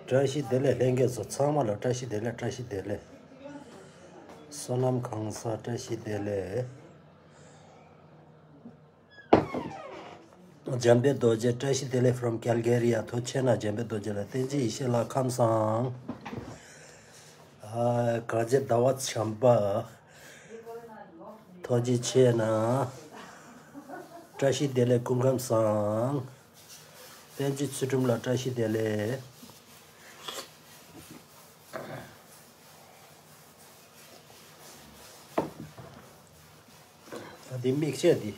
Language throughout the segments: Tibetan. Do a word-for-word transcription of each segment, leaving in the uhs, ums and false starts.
བཀྲ་ཤིས་བདེ་ལེགས། ལྷན་རྒྱས་ཚོ་ཚང་མ་ལ་བཀྲ་ཤིས་བདེ་ལེགས། བཀྲ་ཤིས་བདེ་ལེགས། བསོད་ནམས་གང་ཟག་བཀྲ་ཤིས་བདེ་ལེགས། འཇམ་དཔལ་རྡོ་རྗེ་བཀྲ་ཤིས་བདེ་ལེགས། From Calgary. ཐུགས་རྗེ་ཆེ་གནང་འཇམ་དཔལ་རྡོ་རྗེ་ལགས། བསྟན་འཛིན་ཡེ་ཤེས་ལགས་ཁམས་བཟང་། ཨ། གངས་ཅན་ཟླ་བ་བྱམས་པ། ཐུགས་རྗེ་ཆེ་གནང་། བཀྲ་ཤིས་བདེ་ལེགས། སྐུ་ཁམས་བཟང་། བསྟན་འཛིན་ཚུལ་ཁྲིམས་ལགས་བཀྲ་ཤིས་བདེ་ལེགས། ད་འདི་མིག་ཤེལ་འདི་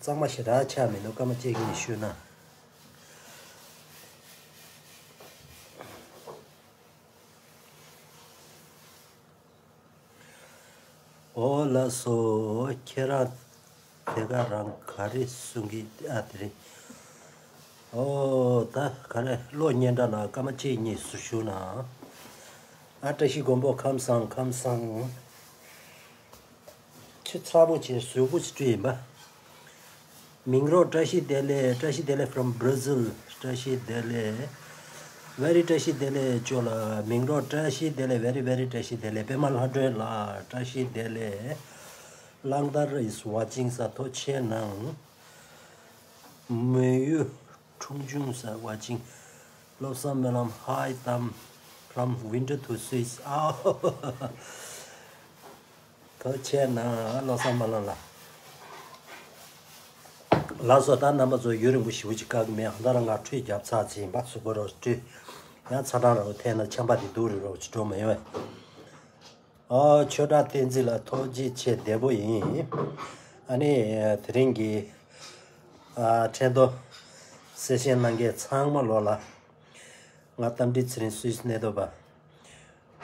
གཙང་མ་ཞེ་དྲག་ཆགས་མི་འདུག་སྐར་མ་གཅིག་གཉིས་ཤོད་ན། ཨོ་ལགས་སོ། ཁྱེད་རང་དེ་ག་རང་ག་རེ་གསུང་གི། ཨ། དེ་རེད། ཨོ། ད་ག་རེ། གློག་བརྙན་འདྲ་ལ་སྐར་མ་གཅིག་གཉིས་ཟུར་ཞུ་ན། ཨ། བཀྲ་ཤིས་མགོན་པོ་ཁམས་བཟང་། ཁམས་བཟང་། ཁྱི་ཚ་པོ་ཆེ་གཟུགས་པོ་ཆེ་སྤྲུལ་ཡིན་པ། མིང་རོགས་བཀྲ་ཤིས་བདེ་ལེགས། བཀྲ་ཤིས་བདེ་ལེགས་from Brazil. བཀྲ་ཤིས་བདེ་ལེགས། Very བཀྲ་ཤིས་བདེ་ལེགས་ཅོ་ལགས། མིང་རོགས་བཀྲ་ཤིས་བདེ་ལེགས། Very very བཀྲ་ཤིས་བདེ་ལེགས། པད་མ་ལྷ་སྒྲོན་ལགས་བཀྲ་ཤིས་བདེ་ལེགས། གླང་དར་is watching ས། ཐུགས་རྗེ་ཆེ་གནང་། མོན་ཡུལ་ཁྲུང་ཆུང་ས་watching། བློ་བཟང་སྨོན་ལམ། Hi Tam from winter to Swiss. ཨའོ། ཐུགས་རྗེ་ཆེ་གནང་། བློ་བཟང་སྨོན་ལམ་ལགས། ལགས་སོ། ད་རྣམ་པ་ཚོ་ཡུན་རིང་པོ་ཞེ་པོ་ཅིག་བཀག་གི་མེད། ཨ། ད་རང་ང་ཁྲུས་རྒྱབ་ཚར་ཟིན་པ། གཟུགས་པོ་རོ་སྤྲུལ། ཡང་ཚ་གྲང་རོ་ཐེན་ན་ཆམ་པ་དེ་སྡུག་རུ་རོ་ཅིག་འགྲོ་མ་ཡོང་བས། ཨོ། ཆོས་གྲགས་བསྟན་འཛིན་ལགས་ཐུགས་རྗེ་ཆེ། བདེ་པོ་ཡིན། ཨ་ནི་དེ་རིང་གི། ཨ། ཁྲེན་ཏོ་གསལ་བཤད་གནང་མཁན་ཚང་མ་ལོ་ལ། ང་རྟ་མགྲིན་ཚེ་རིང་སུད་སི་གནས་སྡོད་པ།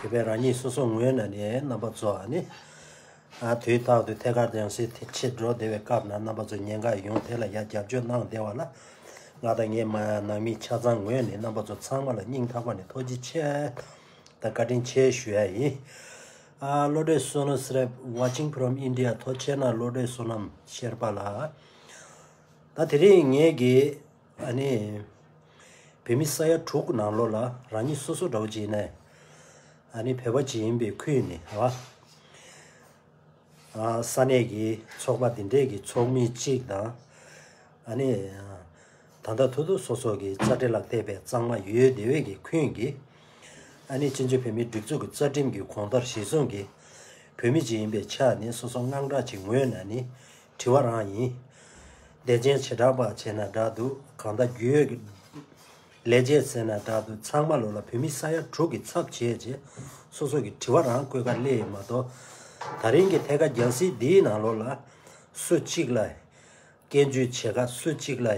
དེ་བས་རང་ཉིད་སོ་སོ་ངོས་ནས་ནི་རྣམ་པ་ཚོ། ཨ་ནི། ཨ། དུས་རྟག་ཏུ་ཐད་ཀར་སྦྱང་སའི་ཐེ་ཆེད་འགྲོ་བདེ་བའི་སྐབས་ན་རྣམ་པ་ཚོ་ཉེན་ཁ་ཡོང་དེ་ལ་ཡ་རྒྱབ་སྐྱོར་གནང་བདེ་བ་ལ། ང་དང་ངའི་མ་ནང་མི་ཆ་ཚང་ངོས་ནས་རྣམ་པ་ཚོ་ཚང་མ་ལ་སྙིང་ཐག་པ་ནས་ཐུགས་རྗེ་ཆེ་དང་བཀའ་དྲིན་ཆེ་ཞུ་ཡ་ཡིན། ཨ། བློ་གྲོས་བསོད་ནམས་སི་རེབ་watching from India. ཐུགས་རྗེ་ཆེ་གནང་བློ་གྲོས་བསོད་ནམས་ཤེར་པ་ལགས། ད་དེ་རིང་ངེད་ཀྱིས། ཨ་ནི། བོད་མི་ས་ཡ་དྲུག་ནང་ལོགས་ལ་རང་ཉིད་སོ་སོ་འདྲ་བོ་ཅིག་ནས། ཨ་ནི་བོད་པ་ཅིག་ཡིན་པའི་ཁུལ་ནས། ཨ། ས་གནས་ཀྱི་ཚོགས་པ་འདི་འདྲས་ཀྱི་ཚོགས་མི་གཅིག་དང་། ཨ་ནི། ད་ལྟ་ཐུག་ཐུག་སོ་སོ་གི་རྩ་འགྲན་ལ་བལྟས་པའི་གཙང་མ་ཡོད་བདེ་བའི་གི་ཁུལ་གྱི། ཨ་ནི་སྤྱི་ཚོགས་བོད་མིའི་སྒྲིག་འཛུགས་ཀྱི་རྩ་ཁྲིམས་ཀྱི་གོང་ལྟར་གཞི་བཟུང་གི་བོད་མི་ཅིག་ཡིན་པའི་ཆ་ནས་སོ་སོ་དངངས་སྐྲག་ཅིག་ངོས་ནས་ནི་དྲི་བ་རང་ཡིན། བདེ་ཆེན་བྱེ་བྲག་པ་བྱས་ན་འདྲ་འདུག་གང་ལྟར་རྒྱུས་ཡོད་ཀྱི་ལས་བྱེད་ཟེར་ན་འདྲ་འདུག་ཚང་མ་ལོ་ལ་བོད་མི་ས་ཡ་དྲུག་གི་ཚབ་བྱས་རྗེས་སོ་སོ་གི་དྲི་བ་རང་བཀོད་ག་སླེབས་ཡོད་མ་གཏོགས། ད་རིང་གི་ཐད་ཀ་རྒྱལ་སྲིད་འདིའི་ནང་ལོགས་ལ་སུ་གཅིག་ལ་སྐྱོན་བརྗོད་བྱེད་ག་སུ་གཅིག་ལ་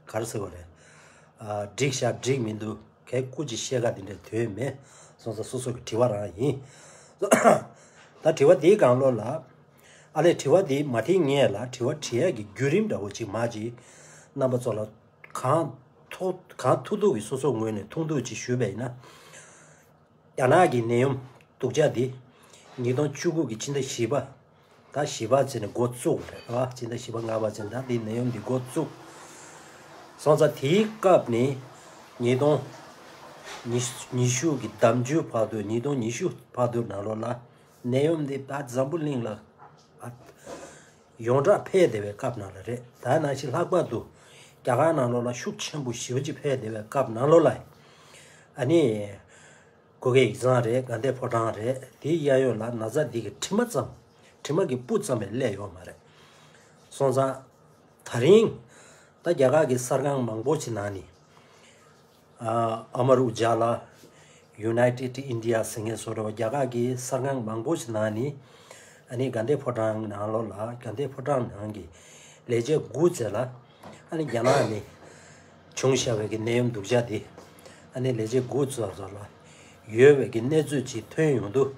ག་རེ་ཟེར་དགོས་རེད། ཨ། འགྲིག་ཤག་འགྲིག་མི་འདུག་གས་སྐུ་མཁྱེན་བཤད་ག་དེ་འདྲ་དོན་མེད། སོང་ཙང་སོ་སོ་གི་དྲི་བ་རང་ཡིན། ད་དྲི་བ་འདིའི་སྒང་ལོགས་ལ། ཨ་ལས་དྲི་བ་འདི་མ་དྲིས་སྔོན་ལ་དྲི་བ་དྲི་ཡག་གི་བརྒྱུད་རིམ་འདྲ་བོ་ཅིག་མ་ཅིག་རྣམ་པ་ཚོ་ལ་གང་ཐུག་གང་ཐུག་ཐུག་གི་སོ་སོ་ངོས་ནས་ཐུག་ཐུག་ཅིག་ཞུས་པ་ཡིན་ན། རྒྱ་ནག་གི་ནད་ཡམས་སྡུག་ཅག་འདི་ཉིས་སྟོང་བཅུ་དགུ་གི་ཕྱི་ཟླ་བཞི་པ། ད་བཞི་པ་ཚེས་ནས་འགོ་བཙུགས་རེད་བ། ཕྱི་ཟླ་བཞི་པ་ལྔ་པ་ཚེས་ད་འདི་ནད་ཡམས་འདི་འགོ་བཙུགས། སོང་ཙང་དེའི་སྐབས་ནས་ཉིས་སྟོང་ཉི་ཉི་ཤུ་གི་ཟླ་མཇུག་བར་དུ། ཉིས་སྟོང་ཉི་ཤུ་བར་དུ་ནང་ལོགས་ལ་ནད་ཡམས་འདི་ད་འཛམ་བུ་གླིང་ལ་ཨ་ཡོངས་གྲགས་འཕེལ་བསྡད་པའི་སྐབས་ནང་ལ་རེད། ད་ནང་བཞིན་ལྷག་པར་དུ་རྒྱ་གར་ནང་ལོགས་ལ་ཤུགས་ཆེན་པོ་ཞེ་པོ་ཅིག་འཕེལ་བསྡད་པའི་སྐབས་ནང་ལོགས་ལ། ཨ་ནི་སྐུ་སྒེར་ཡིག་ཚང་རེད། དགའ་ལྡན་ཕོ་བྲང་རེད། དེའི་གཡས་གཡོན་ལ་ན་ཚ་འདི་གི་དྲི་མ་ཙམ། དྲི་མ་གི་སྤུ་ཙམ་ཡང་སླེབས་ཡོད་མ་རེད། སོང་ཙང་ད་རིང་ད་རྒྱ་གར་གི་གསར་ཁང་མང་པོ་ཞིག་ནང་ནས། ཨ་ཨ་མར་ཨུ་ཇཱ་ལ། United India ཟེར་མཁན་བཟོ་འདྲ་བ། རྒྱ་གར་གྱི་གསར་ཁང་མང་པོ་ཞིག་ནང་ནས། ཨ་ནི་དགའ་ལྡན་ཕོ་བྲང་ནང་ལོགས་ལ། དགའ་ལྡན་ཕོ་བྲང་ནང་གི་ལས་བྱེད་དགུ་ཙམ་ལ། ཨ་ནི་རྒྱ་ནག་ནས་བྱུང་བཞག་པའི་གི་ནད་ཡམས་སྡུག་ཅག་དེ། ཨ་ནི་ལས་བྱེད་དགུ་ཙམ་ལ་ཡོད་པའི་གི་གནས་ཚུལ་ཅིག་ཐོན་ཡོང་དུས།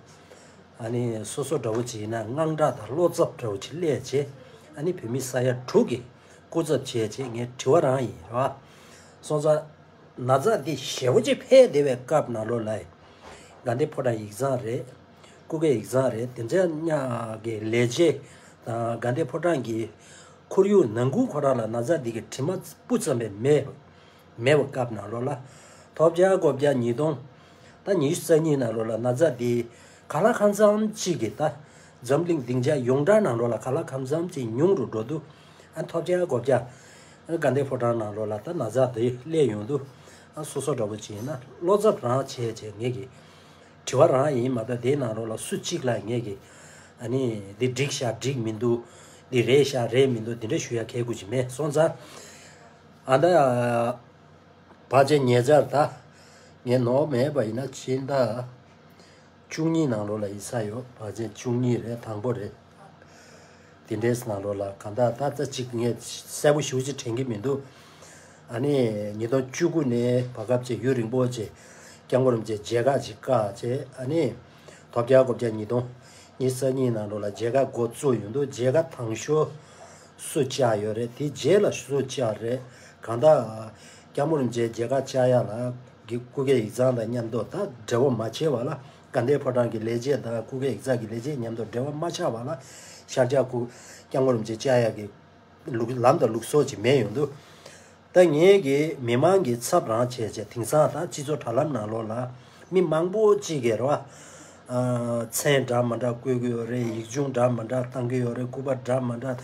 ཨ་ནི་སོ་སོ་འདྲ་བོ་ཅིག་ཡིན་ན་དངངས་སྐྲག་དང་བློ་འཚབ་འདྲ་བོ་ཅིག་སླེབས་བྱས། ཨ་ནི་བོད་མི་ས་ཡ་དྲུག་གི་སྐུ་ཚབ་བྱས་བྱས་ངས་དྲི་བ་རང་ཡིན། རེད་བ། སོང་ཙང་ན་ཚ་འདི་ཞེ་པོ་ཅིག་འཕེལ་བསྡད་པའི་སྐབས་ནང་ལོགས་ལ། དགའ་ལྡན་ཕོ་བྲང་ཡིག་ཚང་རེད། སྐུ་སྒེར་ཡིག་ཚང་རེད། དེ་འདྲ་ཉག་གི་ལས་བྱེད་དང་དགའ་ལྡན་ཕོ་བྲང་གི་ཁོར་ཡུག་ནང་ཁུལ་ཁོ་རང་ལ་ན་ཚ་འདི་གི་དྲི་མ་སྤུ་ཙམ་ཡང་མེད། མེད་པའི་སྐབས་ནང་ལོགས་ལ། ཐོབ་རྒྱལ་གོ་བརྒྱ་ཉིས་སྟོང་ད་ཉི་ཤུ་རྩ་གཉིས་ནང་ལོགས་ལ་ན་ཚ་འདི་ག་ལ་གང་འཚམ་ཅིག་གི། ད་འཛམ་གླིང་སྡིངས་ཆ་ཡོངས་གྲགས་ནང་ལོགས་ལ་ག་ལ་གང་འཚམ་ཅིག་ཉུང་རུ་འགྲོ་དུས། ཨ་ཐོབ་རྒྱལ་གོ་བརྒྱ་དགའ་ལྡན་ཕོ་བྲང་ནང་ལོགས་ལ་ད་ན་ཚ་འདི་སླེབས་ཡོང་དུས། ཨ་སོ་སོ་འདྲ་བོ་ཅིག་ཡིན་ན་བློ་འཚབ་རང་བྱས་བྱས་ངེད་ཀྱི་དྲི་བ་རང་ཡིན་མ་གཏོགས། དེའི་ནང་ལོགས་ལ་སུ་གཅིག་ལ་ངེད་ཀྱི་ཨ་ནི་འདི་འགྲིག་ཤག་འགྲིག་མི་འདུག་འདི་རེད་ཤག་རེད་མི་འདུག་འདི་འདྲ་ཞུ་ཡ་མཁས་དགུ་ཅིག་མེད། སོང་ཙང་ཨ་ད། བར་ཆད་ཉེ་ཆར་ད། ངས་ནོར་མེད་པ་ཡིན་ན་ཕྱི་ཟླ་བཅུ་གཉིས་ནང་ལོགས་ལ་ཡིན་ས་ཡོད། བར་ཆད་བཅུ་གཉིས་རེད། དང་པོ་རེད། དེ་འདྲའི་ནང་ལོགས་ལ་གང་ལྟར་ད་ལྟ་ཅིག་ངས་གསལ་པོ་ཞེ་པོ་ཅིག་དྲན་གྱི་མི་འདུག་ཨ་ནི་ཉིས་སྟོང་བཅུ་དགུ་ནས་བར་སྐབས་ཅིག་ཡུན་རིང་པོ་ཅིག་སྐྱབས་མགོན་རིན་པོ་ཆེ་མཇལ་ཁ་ཅིག་བཀག་བྱས། ཨ་ནི་ཐོབ་རྒྱལ་གོ་བརྒྱ་ཉིས་སྟོང་ཉི་ཤུ་རྩ་གཉིས་ནང་ལོགས་ལ་མཇལ་ཁ་འགོ་བཙུགས་ཡོང་དུས། མཇལ་ཁ་དང་ཤོས་སུ་བཅར་ཡོད་རེད། དེ་རྗེས་ལ་སུ་བཅར་རེད། གང་ལྟར་སྐྱབས་མགོན་རིན་པོ་ཆེ་མཇལ་ཁ་བཅར་ཡ་ལ་གི་སྐུ་སྒེར་ཡིག་ཚང་དང་མཉམ་དུ་ད་འབྲེལ་བ་མ་བྱས་པ་ལ། དགའ་ལྡན་ཕོ་བྲང་གི་ལས་བྱེད་དང་སྐུ་སྒེར་ཡིག་ཚང་གི་ལས་བྱེད་མཉམ་དུ་འབྲེལ་བ་མ་ཆགས་པ་ལ། ཤར་རྒྱག་སྐུ་སྐྱབས་མགོན་རིན་པོ་ཆེ་བཅར་ཡ་གི་ལུགས་ལམ་དང་ལུགས་སྲོལ་ཅིག་མེད་ཡོང་དུས། ད་ངེད་ཀྱི་མི་མང་གི་ཚབ་རང་བྱས་བྱས། དེང་སང་ད་སྤྱི་ཚོགས་དྲ་ལམ་ནང་ལོགས་ལ་མི་མང་པོ་ཅིག་གིས་རེད་བ། ཨ་མཚན་འདྲ་མི་འདྲ་བཀོད་ཀྱི་ཡོད་རེད། ཡིག་ཆུང་འདྲ་མི་འདྲ་བཏང་གི་ཡོད་རེད། སྐུ་པར་འདྲ་མི་འདྲ།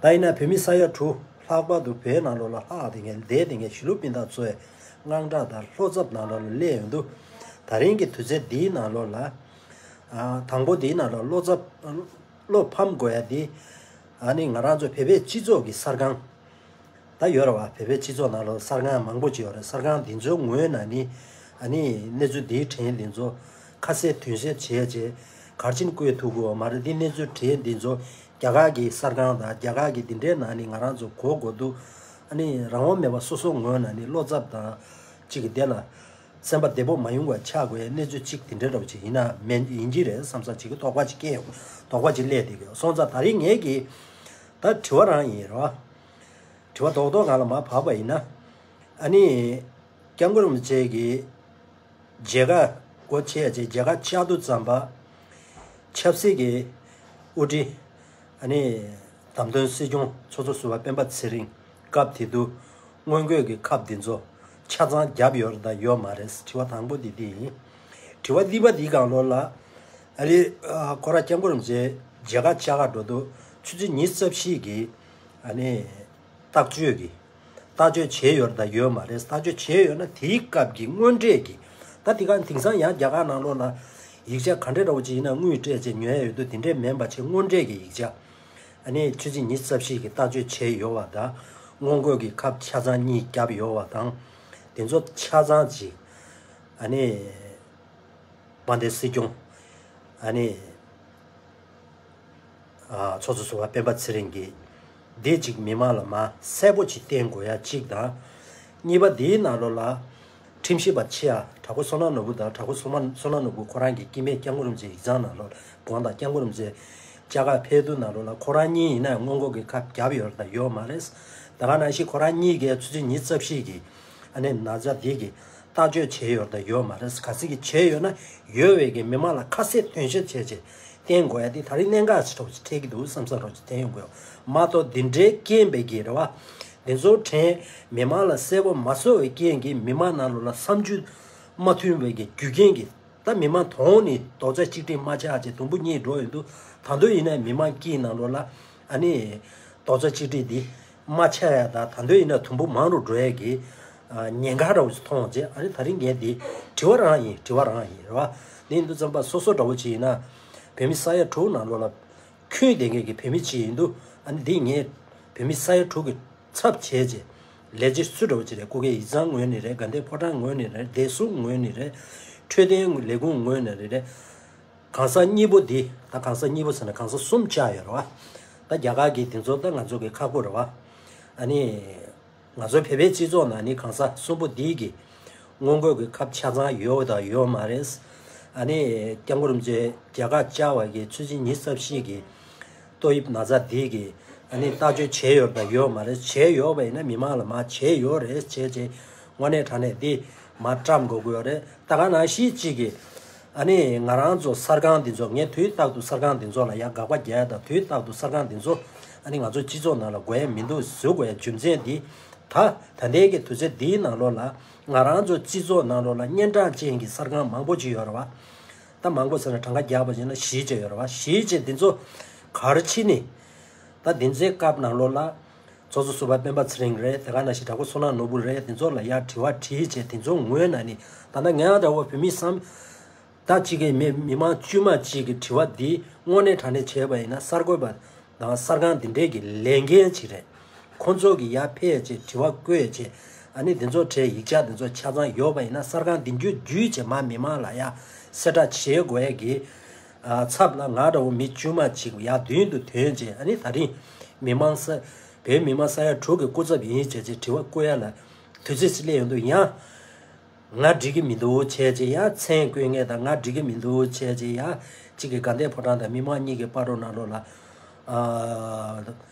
ད་ཡིན་ན་བོད་མི་ས་ཡ་དྲུག་ལྷག་པར་དུ་བོད་ནང་ལོགས་ལ་ལྷག་བསྡད་མཁན་བསྡད་བསྡད་མཁན་གཞིས་ལུས་སྤུན་ཟླ་ཚོའི་དངངས་སྐྲག་དང་བློ་འཚབ་ནང་ལོགས་ལ་སླེབས་ཡོང་དུས། ད་རིང་གི་དུས་ཚོད་འདིའི་ནང་ལོགས་ལ། ཨ་དང་པོ་འདིའི་ནང་ལོགས་བློ་འཚབ་བློ་ཕམ་དགོས་ཡ་འདི། ཨ་ནི་ང་རང་ཚོ་བོད་པའི་སྤྱི་ཚོགས་ཀྱི་གསར་ཁང་ད་ཡོད་རེད་བ། བོད་པའི་སྤྱི་ཚོགས་ནང་ལོགས་གསར་ཁང་མང་པོ་ཅིག་ཡོད་རེད། གསར་ཁང་འདི་ཚོའི་ངོས་ནས་ནི། ཨ་ནི་གནས་ཚུལ་འདིའི་དྲན་འདི་ཚོ་ཁ་གསལ་དོན་གསལ་བྱས་བྱས། ག་རེ་བྱས་ནས་བཀོད་ཐུབ་ཀྱི་ཡོད་མ་རེད། འདི་གནས་ཚུལ་དྲན་འདི་ཚོ་རྒྱ་གར་གྱི་གསར་ཁང་དང་རྒྱ་གར་གྱི་འདི་འདྲའི་ནང་ནས་ང་རང་ཚོ་གོ་དགོས་འདུག་ཨ་ནི་རང་དབང་མེད་པ་སོ་སོ་ངོས་ནས་ནི་བློ་འཚབ་དང་གཅིག་གི་དེ་ལ་སེམས་པ་བདེ་པོ་མ་ཡོང་བ་ཆགས་དགོས་ཡ་གནས་ཚུལ་གཅིག་དེ་འདྲ་འདྲ་བོ་ཅིག་ཡིན་ན་མེད་ཡིན་གྱི་རེད་བསམ་ས་ཅིག་གི་དོགས་པ་ཅིག་སྐྱེས་ཡོང་། དོགས་པ་ཅིག་སླེབས་བསྡད་ཀྱི་ཡོད། སོང་ཙང་ད་རིང་ངེད་ཀྱི་ད་དྲི་བ་རང་ཡིན་རོ། དྲི་བ་རྡོག་རྡོག་སྒང་ལ་མར་བབས་པ་ཡིན་ན། ཨ་ནི་སྐྱབས་མགོན་རིན་པོ་ཆེ་གི་མཇལ་ཁ་སྒོ་ཕྱེ་བྱས། མཇལ་ཁ་བཅར་དུས་ཙམ་པ་ཆབ་སྲིད་ཀྱི་དབུ་ཁྲིད། ཨ་ནི་བདམས་ཐོན་སྲིད་སྐྱོང་ཚོགས་གཙོ་ཟུར་པ་སྤེན་པ་ཚེ་རིང་། སྐབས་དེ་དུས་སྔོན་འགོད་ཀྱི་ཁབ་འདི་ཚོ་ཆ་ཚང་བརྒྱབ་ཡོད་རེད་དང་ཡོད་མ་རེད། དྲི་བ་དང་པོ་འདི་འདི་ཡིན། དྲི་བ་གཉིས་པ་འདིའི་སྒང་ལོགས་ལ། ཨ་ནི་ཁོ་རང་སྐྱབས་མགོན་རིན་པོ་ཆེ་མཇལ་ཁ་བཅར་ག་འགྲོ་དུས་ཆུ་ཚོད་ཉི་ཤུ་རྩ་བཞི་གི་ཨ་ནི་བརྟག་དཔྱད་ཀྱི་བརྟག་དཔྱད་བྱས་ཡོད་རེད་དང་ཡོད་མ་རེད། བརྟག་དཔྱད་བྱས་ཡོད་ན་དེའི་སྐབས་ཀྱི་དངོས་འབྲེལ་གྱི། ད་དེ་ག་དེང་སང་ཡང་རྒྱ་གར་ནང་ལོགས་ལ་ཡིག་ཆ་ག་འདྲ་འདྲ་བོ་ཅིག་ཡིན་ན་དངུལ་སྤྲད་བྱས་ཉོ་ཡ་ཡོད་དུས། དེ་འདྲས་མིན་པ་བྱས་དངོས་འབྲེལ་གྱི་ཡིག་ཆ། ཨ་ནི་ཆུ་ཚོད་ཉི་ཤུ་རྩ་བཞི་གི་བརྟག་དཔྱད་བྱས་ཡོད་པ་དང་། སྔོན་འགོད་ཀྱི་ཁབ་ཆ་ཚང་གཉིས་བརྒྱབ་ཡོད་པ་དང་། དེ་ཚོ་ཆ་ཚང་ཅིག་ཨ་ནི་དཔལ་ལྡན་སྲིད་སྐྱོང་། ཨ་ནི་ཨ་ཚོགས་གཙོ་ཟུར་པ་སྤེན་པ་ཚེ་རིང་གིས་འདི་གཅིག་མི་མང་ལ་མར་གསལ་པོ་ཅིག་བསྟན་དགོས་ཡ་གཅིག་དང་། གཉིས་པ་འདིའི་ནང་ལོགས་ལ་ཁྲིམས་ཞིབ་པ་ཆེ་ཡ་དྲག་པོ་བསོད་ནམས་ནོར་བུ་དང་། དྲག་པོ་བསོད་ནམས་བསོད་ནམས་ནོར་བུ་ཁོ་རང་གི་སྐྱེ་དམན་སྐྱབས་མགོན་རིན་པོ་ཆེ་ཡིག་ཚང་ནང་ལོགས་དགོངས་དག་སྐྱབས་མགོན་རིན་པོ་ཆེ་བཅར་ག་ཕེབས་དུས་ནང་ལོགས་ལ་ཁོ་རང་གཉིས་ཡིན་ན་སྔོན་འགོག་གི་ཁབ་བརྒྱབ་ཡོད་རེད་དང་ཡོད་མ་རེད། ད་ག་ནང་བཞིན་ཁོ་རང་གཉིས་ཀས་ཆུ་ཚོད་ཉི་ཤུ་རྩ་བཞི་གི་ཨ་ནི་ན་ཚ་འདི་གི་བརྟག་དཔྱད་བྱས་ཡོད་རེད་དང་ཡོད་མ་རེད། གལ་སྲིད་ཀྱི་བྱས་ཡོད་ན་ཡོད་པའི་གི་མི་མང་ལ་ཁ་གསལ་དོན་གསལ་བྱས་བྱས་བསྟན་དགོས་ཡ་དེ་ད་རིང་གནད་འགག་ཅིག་འདྲ་བོ་ཅིག་འཕྲད་ཀྱི་འདུག་བསམ་ས་འདྲ་བོ་ཅིག་བསྟན་ཡོང་དགོས་མ་གཏོགས། འདི་འདྲའི་རྐྱེན་པས་ཀྱི་རེད་བ། འདི་ཚོ་དྲན་མི་མང་ལ་གསལ་པོ་མ་བཟོ་བའི་རྐྱེན་གྱིས་མི་མང་ནང་ལོགས་ལ་བསམ་ཚུལ་མ་མཐུན་པའི་གི་རྒྱུ་རྐྱེན་གྱིས། ད་མི་མང་དོང་ནི་རྡོག་རྩ་གཅིག་སྒྲིལ་མ་ཆགས་བྱས་དུམ་བུ་གཉིས་འགྲོ་ཡོང་དུས། ད་དུང་ཡིན་ན་མི་མང་སྐྱིད་ནང་ལོགས་ལ་ཨ་ནི་རྡོག་རྩ་གཅིག་སྒྲིལ་འདི་མ་ཆགས་ཡ་ད་ད་དུང་ཡིན་ན་དུམ་བུ་མང་རུ་འགྲོ་ཡ་གི་ཉེན་ཁ་འདྲ་བོ་ཞིག་མཐོང་བྱས། ཨ་ནི་ད་རིང་ངས་འདི་དྲི་བ་རང་ཡིན། དྲི་བ་རང་ཡིན་རེད་བ། འདི་ཡིན་དུས་ཙམ་པ་སོ་སོ་འདྲ་བོ་ཅིག་ཡིན་ན་བོད་མི་ས་ཡ་དྲུག་ནང་ལོགས་ལ་ཁྱོན་བསྡད་མཁན་གྱི་བོད་མི་ཅིག་ཡིན་དུས། ཨ་ནི་འདི་ངས་བོད་མི་ས་ཡ་དྲུག་གི་ཚབ་བྱས་རྗེས་ལས་བྱེད་སུ་འདྲ་བོ་ཅིག་རེད། སྐུ་སྒེར་ཡིག་ཚང་ངོས་ནས་རེད། དགའ་ལྡན་ཕོ་བྲང་ངོས་ནས་རེད། བདེ་སྲུང་ངོས་ནས་རེད། འཕྲོད་བསྟེན་ལས་ཁུངས་ངོས་ནས་རེད། གང་ཟག་གཉིས་པོ་འདི། ད་གང་ཟག་གཉིས་པོ་ཟེར་ན་གང་ཟག་གསུམ་བཅར་ཡོད་རེད་བ། ད་རྒྱ་གར་གྱི་དེ་ཚོ་ད་ང་ཚོ་གི་ཁག་པོ་རེད་བ། ཨ་ནི་ང་ཚོ་བོད་པའི་སྤྱི་ཚོགས་ནང་ནི་གང་ཟག་གསུམ་པོ་འདི་གི་སྔོན་འགོག་གི་ཁབ་ཆ་ཚང་ཡོད་དང་ཡོད་མ་རེད། ཨ་ནི་སྐྱབས་མགོན་རིན་པོ་ཆེ་རྒྱ་གར་བཅར་བ་གི་ཆུ་ཚོད་ཉི་ཤུ་རྩ་བཞི་གི་ཏོག་དབྱིབས་ན་ཚ་འདི་གི་ཨ་ནི་བརྟག་དཔྱད་བྱས་ཡོད་དང་ཡོད་མ་རེད། བྱས་ཡོད་པ་ཡིན་ན་མི་མང་ལ་མར་བྱས་ཡོད་རེད་བྱས་བྱས་དངོས་གནས་དྲང་གནས་འདི་མར་བཀྲམ་དགོས་ཀྱི་ཡོད་རེད། ད་ག་ནང་བཞིན་གཅིག་གི་ཨ་ནི་ང་རང་ཚོ་གསར་ཁང་འདི་ཚོ། ངས་དུས་རྟག་ཏུ་གསར་ཁང་འདི་ཚོ་ལ་ཡང་དགག་པ་རྒྱག་ཡ་དང་། དུས་རྟག་ཏུ་གསར་ཁང་འདི་ཚོ་ཨ་ནི་ང་ཚོ་སྤྱི་ཚོགས་ནང་ལ་དགོས་ཡ་མི་འདུག་ཟེར་དགོས་ཡ་རྒྱུ་མཚན་འདི། ད་ད་ལྟའི་གི་དུས་ཚོད་འདིའི་ནང་ལོགས་ལ་ང་རང་ཚོ་སྤྱི་ཚོགས་ནང་ལོགས་ལ་སྙན་གྲགས་ཅན་གྱི་གསར་ཁང་མང་པོ་ཅིག་ཡོད་རེད་བ། ད་མང་པོ་ཟེར་ན་གྲངས་ཀ་རྒྱག་པ་ཡིན་ན་བཞི་ཅིག་ཡོད་རེད་བ། བཞི་ཅིག་འདི་ཚོ་ག་རེ་བྱས་ནས། ད་འདི་ཚོའི་སྐབས་ནང་ལོགས་ལ་ཚོགས་གཙོ་ཟུར་པ་སྤེན་པ་ཚེ་རིང་རེད། དེ་ག་ནང་བཞིན་དྲག་པོ་བསོད་ནམས་ནོར་བུ་རེད། དེ་ཚོ་ལ་ཡར་དྲི་བ་དྲིས་བྱས། དེ་ཚོ་ངོས་ནས་ནི་ད་ལྟ་ངའི་འདྲ་བོ་བོད་མི་བསམ་ད་གཅིག་གིས་མི་མི་མང་དཀྱུས་མ་གཅིག་གི་དྲི་བ་འདི་དངོས་གནས་དྲང་གནས་བྱས་པ་ཡིན་ན་གསར་འགོད་པ་དང་གསར་ཁང་འདི་འདྲས་ཀྱི་ལས་འགན་ཅིག་རེད། ཁོང་ཚོ་གིས་ཡར་ཕེབས་བྱས་དྲི་བ་བཀོད་བྱས། ཨ་ནི་འདི་ཚོ་གྲས་ཡིག་ཆ་འདི་ཚོ་ཆ་ཚང་ཡོད་པ་ཡིན་ན་གསར་ཁང་འདི་འགྱུར་བརྒྱུད་བྱས་མར་མི་མང་ལ་ཡར་གསལ་བསྒྲགས་བྱེད་དགོས་ཡ་གི་ཨ་ཚབ་ལ་ང་འདྲ་བོ་མི་དཀྱུས་མ་གཅིག་ཡར་མདུན་དུ་ཐོན་བྱས། ཨ་ནི་ད་རིང་མི་མང་ས་བོད་མི་མང་ས་ཡ་དྲུག་གི་སྐུ་ཚབ་ཡིན་བྱས་བྱས་དྲི་བ་བཀོད་ཡ་ལ་དུས་ཚོད་ཅིག་སླེབས་ཡོང་དུས་ཡང་ང་འགྲིག་གི་མི་འདུག་བྱས་བྱས་ཡང་མཚན་བཀོད་མཁན་དང་ང་འགྲིག་གི་མི་འདུག་བྱས་བྱས་ཡང་གཅིག་གི་དགའ་ལྡན་ཕོ་བྲང་དང་མི་མང་གཉིས་ཀྱི་བར་དུ་ནང་ལོགས་ལ་ཨ་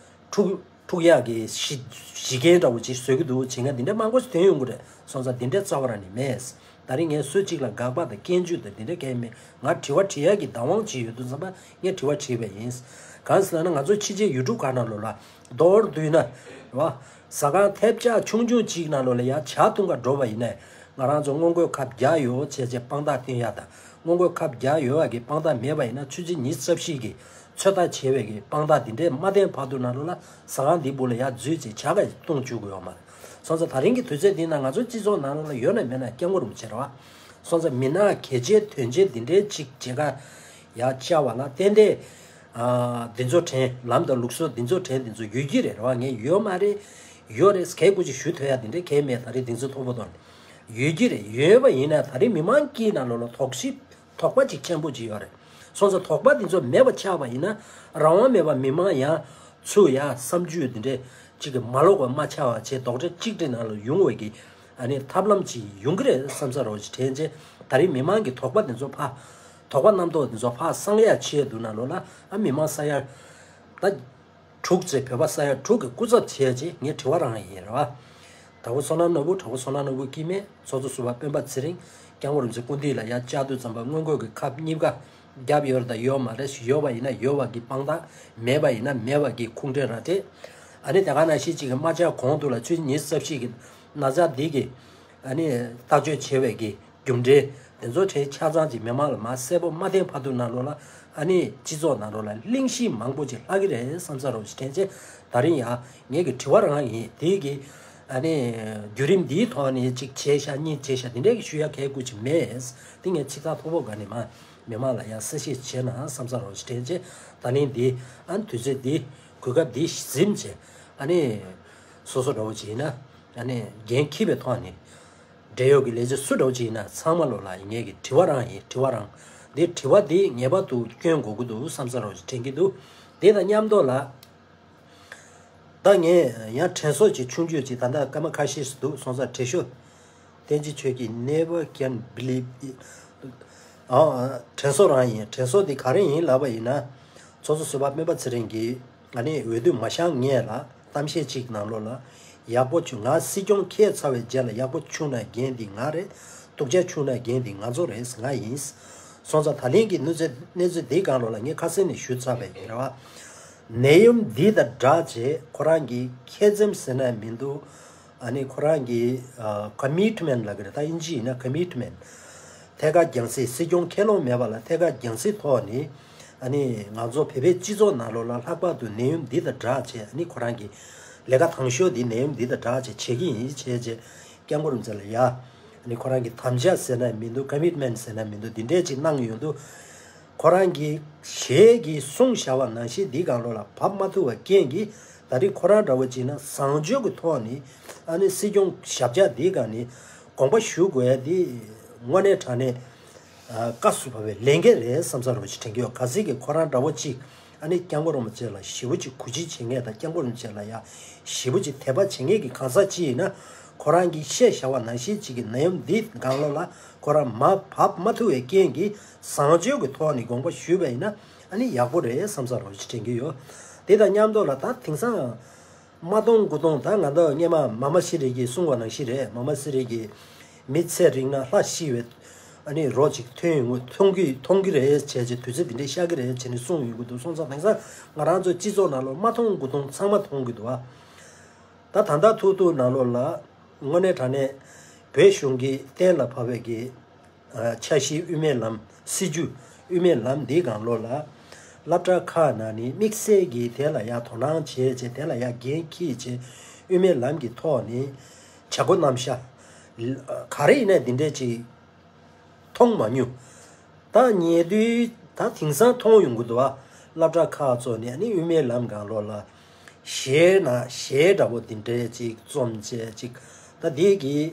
འཁྲུག་འཁྲུག་ཡག་གི་གཞི་གཞི་རྐྱེན་འདྲ་བོ་ཅིག་བཟོ་གི་འདུག་བྱེད་མཁན་འདི་འདྲ་མང་པོ་ཞིག་ཐོན་ཡོང་གི་རེད། སོང་ཙང་འདི་འདྲ་རྩ་བ་རང་ནས་མེད། ད་རིང་ངས་སུ་གཅིག་ལ་དགག་པ་དང་སྐྱོན་བརྗོད་དང་འདི་འདྲ་གང་ཡང་མེད། ང་དྲི་བ་དྲི་ཡག་གི་བདག་དབང་ཅིག་ཡོད་དུས་ཙམ་པ་ངས་དྲི་བ་དྲིས་པ་ཡིན། གང་ཟེར་ན་ང་ཚོ་ཕྱི་རྒྱལ་ཡུལ་གྲུ་ཁག་ནང་ལོགས་ལ་མདོར་བསྡུས་ན་རེད་བ། ཟ་ཁང་ཐབས་ཆག་ཆུང་ཆུང་གཅིག་ནང་ལོགས་ལ་ཡར་ཇ་འཐུང་ག་འགྲོ་བ་ཡིན་ན། ང་རང་ཚོ་སྔོན་འགོག་ཁབ་བརྒྱབ་ཡོད་བྱས་བྱས་དཔང་རྟགས་སྟོན་ཡ་དང་། སྔོན་འགོག་ཁབ་བརྒྱབ་ཡོད་པ་གི་དཔང་རྟགས་མེད་པ་ཡིན་ན་ཆུ་ཚོད་ཉི་ཤུ་རྩ་བཞི་གི་ཚོད་ལྟ་བྱས་པའི་གི་དཔང་རྟགས་འདི་འདྲས་མ་བསྟན་བར་དུ་ནང་ལོགས་ལ་ཟ་ཁང་འདི་སྦུག་ལ་ཡར་འཛུལ་བྱས་ཇ་ག་བཏུང་བཅུག་གི་ཡོད་མ་རེད། སོང་ཙང་ད་རིང་གི་དུས་ཚོད་འདི་ན་ང་ཚོ་སྤྱི་ཚོགས་ནང་ལོགས་ལ་ཡོད་ན་མེད་ན་སྐྱབས་མགོན་རིན་པོ་ཆེ་རེད་བ། སོང་ཙང་མི་ནག་གལ་ཆེ་དོན་ཆེ་འདི་འདྲའི་ཅིག་བྱེད་ག་ཡར་བཅར་བ་ལ་ཏན་ཏན་ཨ་འདི་ཚོ་དྲན་ལམ་དང་ལུགས་སྲོལ་འདི་ཚོ་དྲན་འདི་ཚོ་ཡོད་ཀྱི་རེད་རེད་བ། ངས་ཡོད་མ་རེད་ཡོད་རེད་གལ་དགུ་ཅིག་ཞུ་ཐུབ་ཡ་འདི་འདྲ་གལ་མེད། ད་རེས་འདི་ཚོ་མཐོ་པོ་དང་ཡོད་ཀྱི་རེད། ཡོད་པ་ཡིན་ན་ད་རེས་མི་མང་སྐྱིད་ནང་ལོགས་ལ་དོགས་གཞི་དོགས་པ་ཅིག་ཆེན་པོ་ཅིག་ཡོད་རེད། སོང་ཙང་དོགས་པ་འདི་ཚོ་མེད་པ་ཆགས་པ་ཡིན་ན་རང་དབང་མེད་པ་མི་མང་ཡང་ཚུར་ཡ་བསམ་ཚུལ་འདི་འདྲ་ཅིག་གི་མ་ལོག་པ་མ་ཆགས་པ་བྱས་རྡོག་ཁྲ་གཅིག་སྒྲིལ་ནང་ལ་ཡོང་བའི་གི་ཨ་ནི་ཐབས་ལམ་ཅིག་ཡོང་གི་རེད་བསམ་ས་རོགས་ཅིག་དྲན་བྱས། ད་རེས་མི་མང་གི་དོགས་པ་འདི་ཚོ་ཕར་དོགས་པ་རྣམ་རྟོག་འདི་ཚོ་ཕར་སངས་ཡག་ཆེད་དུ་ནང་ལོགས་ལ་ཨ་མི་མང་ས་ཡ་ད་དྲུག་ཅིག་བོད་པ་ས་ཡ་དྲུག་གི་སྐུ་ཚབ་བྱས་ཅིག་ངས་དྲི་བ་རང་ཡིན་རེད་བ། དྲག་པོ་བསོད་ནམས་ནོར་བུ། དྲག་པོ་བསོད་ནམས་ནོར་བུ་སྐྱིད་མེད། ཚོགས་གཙོ་ཟུར་པ་སྤེན་པ་ཚེ་རིང་། སྐྱབས་མགོན་རིན་པོ་ཆེ་སྐུ་མདུན་ལ་ཡར་བཅར་དུས་ཙམ་པ་སྔོན་འགོག་གི་ཁབ་གཉིས་ཀ་བརྒྱབ་ཡོད་རེད་དང་ཡོད་མ་རེད། ཡོད་པ་ཡིན་ན་ཡོད་པ་གི་དཔང་རྟགས། མེད་པ་ཡིན་ན་མེད་པ་གི་ཁུངས་འདྲེན་ར་སྤྲད། ཨ་ནི་དེ་ག་ནང་བཞིན་གཅིག་གི་རྨ་བྱ་གོང་དུ་ལ་ཆུ་ཚོད་ཉི་ཤུ་རྩ་བཞི་གི་ན་ཚ་འདི་གི་ཨ་ནི་བརྟག་དཔྱད་བྱེད་པའི་གི་རྒྱུ་འབྲས་དེ་ཚོ་གྲས་ཆ་ཚང་གཅིག་མི་མང་ལ་མར་གསལ་པོ་མ་བསྟན་བར་དུ་ནང་ལོགས་ལ་ཨ་ནི་སྤྱི་ཚོགས་ནང་ལོགས་ལ་གླེང་གཞི་མང་པོ་ཅིག་ལྷག་གི་རེད་བསམ་ས་རོགས་ཅིག་དྲན་བྱས། ད་རིང་ཡང་ངེད་ཀྱི་དྲི་བ་རང་ཡིན། དེ་གི་ཨ་ནི་བརྒྱུད་རིམ་འདིའི་ཐོག་ནས་གཅིག་བྱས་ཤག་གཉིས་བྱས་ཤག་དེ་འདྲའི་གི་ཞུ་ཡ་གལ་དགུ་ཅིག་མེད། དེ་ངས་ཕྱི་ཐག་མཐོ་པོ་ག་ནས་མ་མི་མང་ལ་ཡང་གསལ་བཤད་བྱས་ན་བསམ་ས་རོགས་ཅིག་དྲན་བྱས། ད་ལན་འདི་ཨ་ནི་དུས་ཚོད་འདི་གོ་སྐབས་འདི་ཟིན་བྱས་ཨ་ནི་སོ་སོ་འདྲ་བོ་ཅིག་ཡིན་ན་ཨ་ནི་འགན་འཁྱེར་བའི་ཐོག་ནས། འབྲེལ་ཡོད་ཀྱི་ལས་བྱེད་སུ་འདྲ་བོ་ཅིག་ཡིན་ན་ཚང་མ་ལོ་ལ་ངེད་ཀྱི་དྲི་བ་རང་ཡིན། དྲི་བ་རང་། འདི་དྲི་བ་འདི་ངེས་པར་དུ་སྐྱོན་དགོས་ཀྱི་འདུག་བསམ་ས་རོགས་ཅིག་དྲན་གྱི་འདུག་དེ་དང་མཉམ་དུ་ལ། ད་ངས་ཡང་དྲན་གསོ་ཅིག་ཆུང་ཆུང་ཅིག་ད་ལྟ་སྐར་མ་ཁ་ཤས་ཤིག་འདུག་སོང་ཙང་བྲེལ་ཤོག་བསྟན་འཛིན་ཆོས་སྐྱིད། Never can believe it. ཨ། དྲན་གསོ་རང་ཡིན། དྲན་གསོ་འདི་ག་རེ་ཡིན་ལབ་པ་ཡིན་ན། ཚོགས་གཙོ་ཟུར་པ་སྤེན་པ་ཚེ་རིང་གིས་ང་ནི་འོས་བསྡུ་མ་བཞེངས་སྔོན་ལ་གཏམ་བཤད་ཅིག་ནང་ལོགས་ལ། ཡག་པོ་བྱུང་། ང་སྲིད་སྐྱོང་འཁེལ་ཚར་བའི་རྗེས་ལ་ཡག་པོ་བྱུང་ན་འགན་འདི་ང་རེད། སྡུག་ཅག་བྱུང་ན་འགན་འདི་ང་ཚོ་རེད། ང་ཡིན། སོང་ཙང་ད་ལན་གྱི་གནས་ཚུལ་གནས་ཚུལ་འདིའི་སྒང་ལོགས་ལ་ངས་ཁ་སང་ནས་ཞུས་ཚར་བ་ཡིན་རེད་བ། ནད་ཡམས་འདི་དང་སྦྲགས་བྱས་ཁོ་རང་གི་ཁེ་ཙེམ་ཟེར་ན་མི་འདུག་ཨ་ནི་ཁོ་རང་གི་ཨ་ཀོ་མིཊ་མེན་ཊི་ལབ་ཀྱི་རེད། ད་དབྱིན་ཇི་ཡིན་ན་ཀོ་མིཊ་མེན་ཊི། ཐད་ཀར་རྒྱང་སྲིང་། སྲིད་སྐྱོང་ཁས་ལོངས་མེད་པ་ལ་ཐད་ཀར་རྒྱང་སྲིང་ཐོག་ནས་ཨ་ནི་ང་ཚོ་བོད་པའི་སྤྱི་ཚོགས་ནང་ལོགས་ལ་ལྷག་པར་དུ་ནད་ཡམས་འདི་དང་སྦྲགས་བྱས། ཨ་ནི་ཁོ་རང་གི་ལས་ཀ་དང་ཤོས་འདི་ནད་ཡམས་འདི་དང་སྦྲགས་བྱས་བྱེད་ཀྱི་ཡིན་བྱས་བྱས། སྐྱབས་མགོན་རིན་པོ་ཆེ་ལ་ཡ། ཨ་ནི་ཁོ་རང་གི་དམ་བཅའ་ཟེར་ན་མི་འདུག་ཀོ་མིཊ་མེན་ཊི་ཟེར་ན་མི་འདུག་འདི་འདྲས་ཅིག་གནང་ཡོང་དུས། ཁོ་རང་གི་ཞལ་གྱིས་གསུངས་བཞག་པ་ནང་བཞིན་འདིའི་སྒང་ལོགས་ལ་བབས་མ་ཐུབ་པའི་རྐྱེན་གྱིས། ད་རེས་ཁོ་རང་འདྲ་བོ་ཅིག་ན་བཟང་སྤྱོད་ཀྱི་ཐོག་ནས་ཨ་ནི་སྲིད་སྐྱོང་ཞབས་བཅགས་འདིའི་སྒང་ནས་དགོངས་པ་ཞུ་དགོས་ཡ་འདི་དངོས་གནས་དྲང་གནས་ཨ་དཀའ་སུ་བབས་པའི་ལས་འགན་རེད་བསམ་ས་རོ་ཅིག་དྲན་གྱི་ཡོད། གལ་སྲིད་ཀྱི་ཁོ་རང་འདྲ་བོ་ཅིག་ཨ་ནི་སྐྱབས་མགོན་རིན་པོ་ཆེ་ལ་ཞེ་པོ་ཅིག་གུས་བརྩི་བྱེད་མཁན་དང་། སྐྱབས་མགོན་རིན་པོ་ཆེ་ལ་ཡ་ཞེ་པོ་ཅིག་དད་པ་བྱེད་མཁན་གྱི་གང་ཟག་ཅིག་ཡིན་ན། ཁོ་རང་གིས་བཤད་བཞག་པ་ནང་བཞིན་ཅིག་གི་ནད་ཡམས་འདི་སྒང་ལོགས་ལ་ཁོ་རང་མར་བབས་མ་ཐུབ་པའི་རྐྱེན་གྱིས་བཟང་སྤྱོད་ཀྱི་ཐོག་ནས་དགོངས་པ་ཞུས་པ་ཡིན་ན་ཨ་ནི་ཡག་པོ་རེད་བསམ་ས་རོ་ཅིག་དྲན་གྱི་ཡོད། དེ་དང་མཉམ་དུ་ལ་ད་དེང་སང་། མ་མཐོང་དགུ་མཐོང་། ད་ང་ཚོ་སྔོན་མ་མ་མ་ཤི་རི་གིས་གསུངས་པ་ནང་བཞིན་རེད། མ་མ་ཤི་རི་གིས་མི་ཚེ་རིང་ན་ལྷ་ཤི་བའི་ཨ་ནི་རོ་ཅིག་ཐོན་ཡོང་གི་མཐོང་གི་མཐོང་གི་རེད་བྱས་བྱས། དུས་ཚོད་འདི་འདྲའི་ཤར་གི་རེད་བྱས་ནས་གསུངས་ཡོང་གི་འདུག་སོང་ཙང་དེང་སང་ང་རང་ཚོ་སྤྱི་ཚོགས་ནང་ལོགས་མ་མཐོང་དགུ་མཐོང་ཚང་མ་མཐོང་གི་འདུག་ཨ། ད་ད་ལྟ་ཐུག་ཐུག་ནང་ལོགས་ལ་དངོས་གནས་དྲང་གནས་བོད་གཞུང་གིས་གཏན་ལ་ཕབ་པའི་གི་ཨ་འཆར་གཞི་དབུ་མའི་ལམ། སྲིད་བྱུས་དབུ་མའི་ལམ་འདིའི་སྒང་ལོགས་ལ་སློབ་གྲྭ་ཁག་ནང་ནས་དམིགས་བསལ་གྱིས་དེ་ལ་ཡ་དོ་སྣང་བྱས་བྱས། དེ་ལ་ཡ་འགན་འཁྱེར་བྱས། དབུ་མའི་ལམ་གྱི་ཐོག་ནས་བྱ་སྒོ་རྣམ་གཞག་ག་རེ་ཡིན་ན་འདི་འདྲས་ཅིག་མཐོང་མ་མྱོང་། ད་ཉེ་དུས་ད་དེང་སང་མཐོང་ཡོང་གི་འདུག་བ། སློབ་གྲྭ་ཁག་ཚོ་ནས་ཨ་ནི་དབུ་མའི་ལམ་སྒང་ལོགས་ལ་གཞས་ན་གཞས་འདྲ་པོ་འདི་འདྲས་ཅིག་རྩོམ་བྱས་ཅིག་ད་འདི་གི་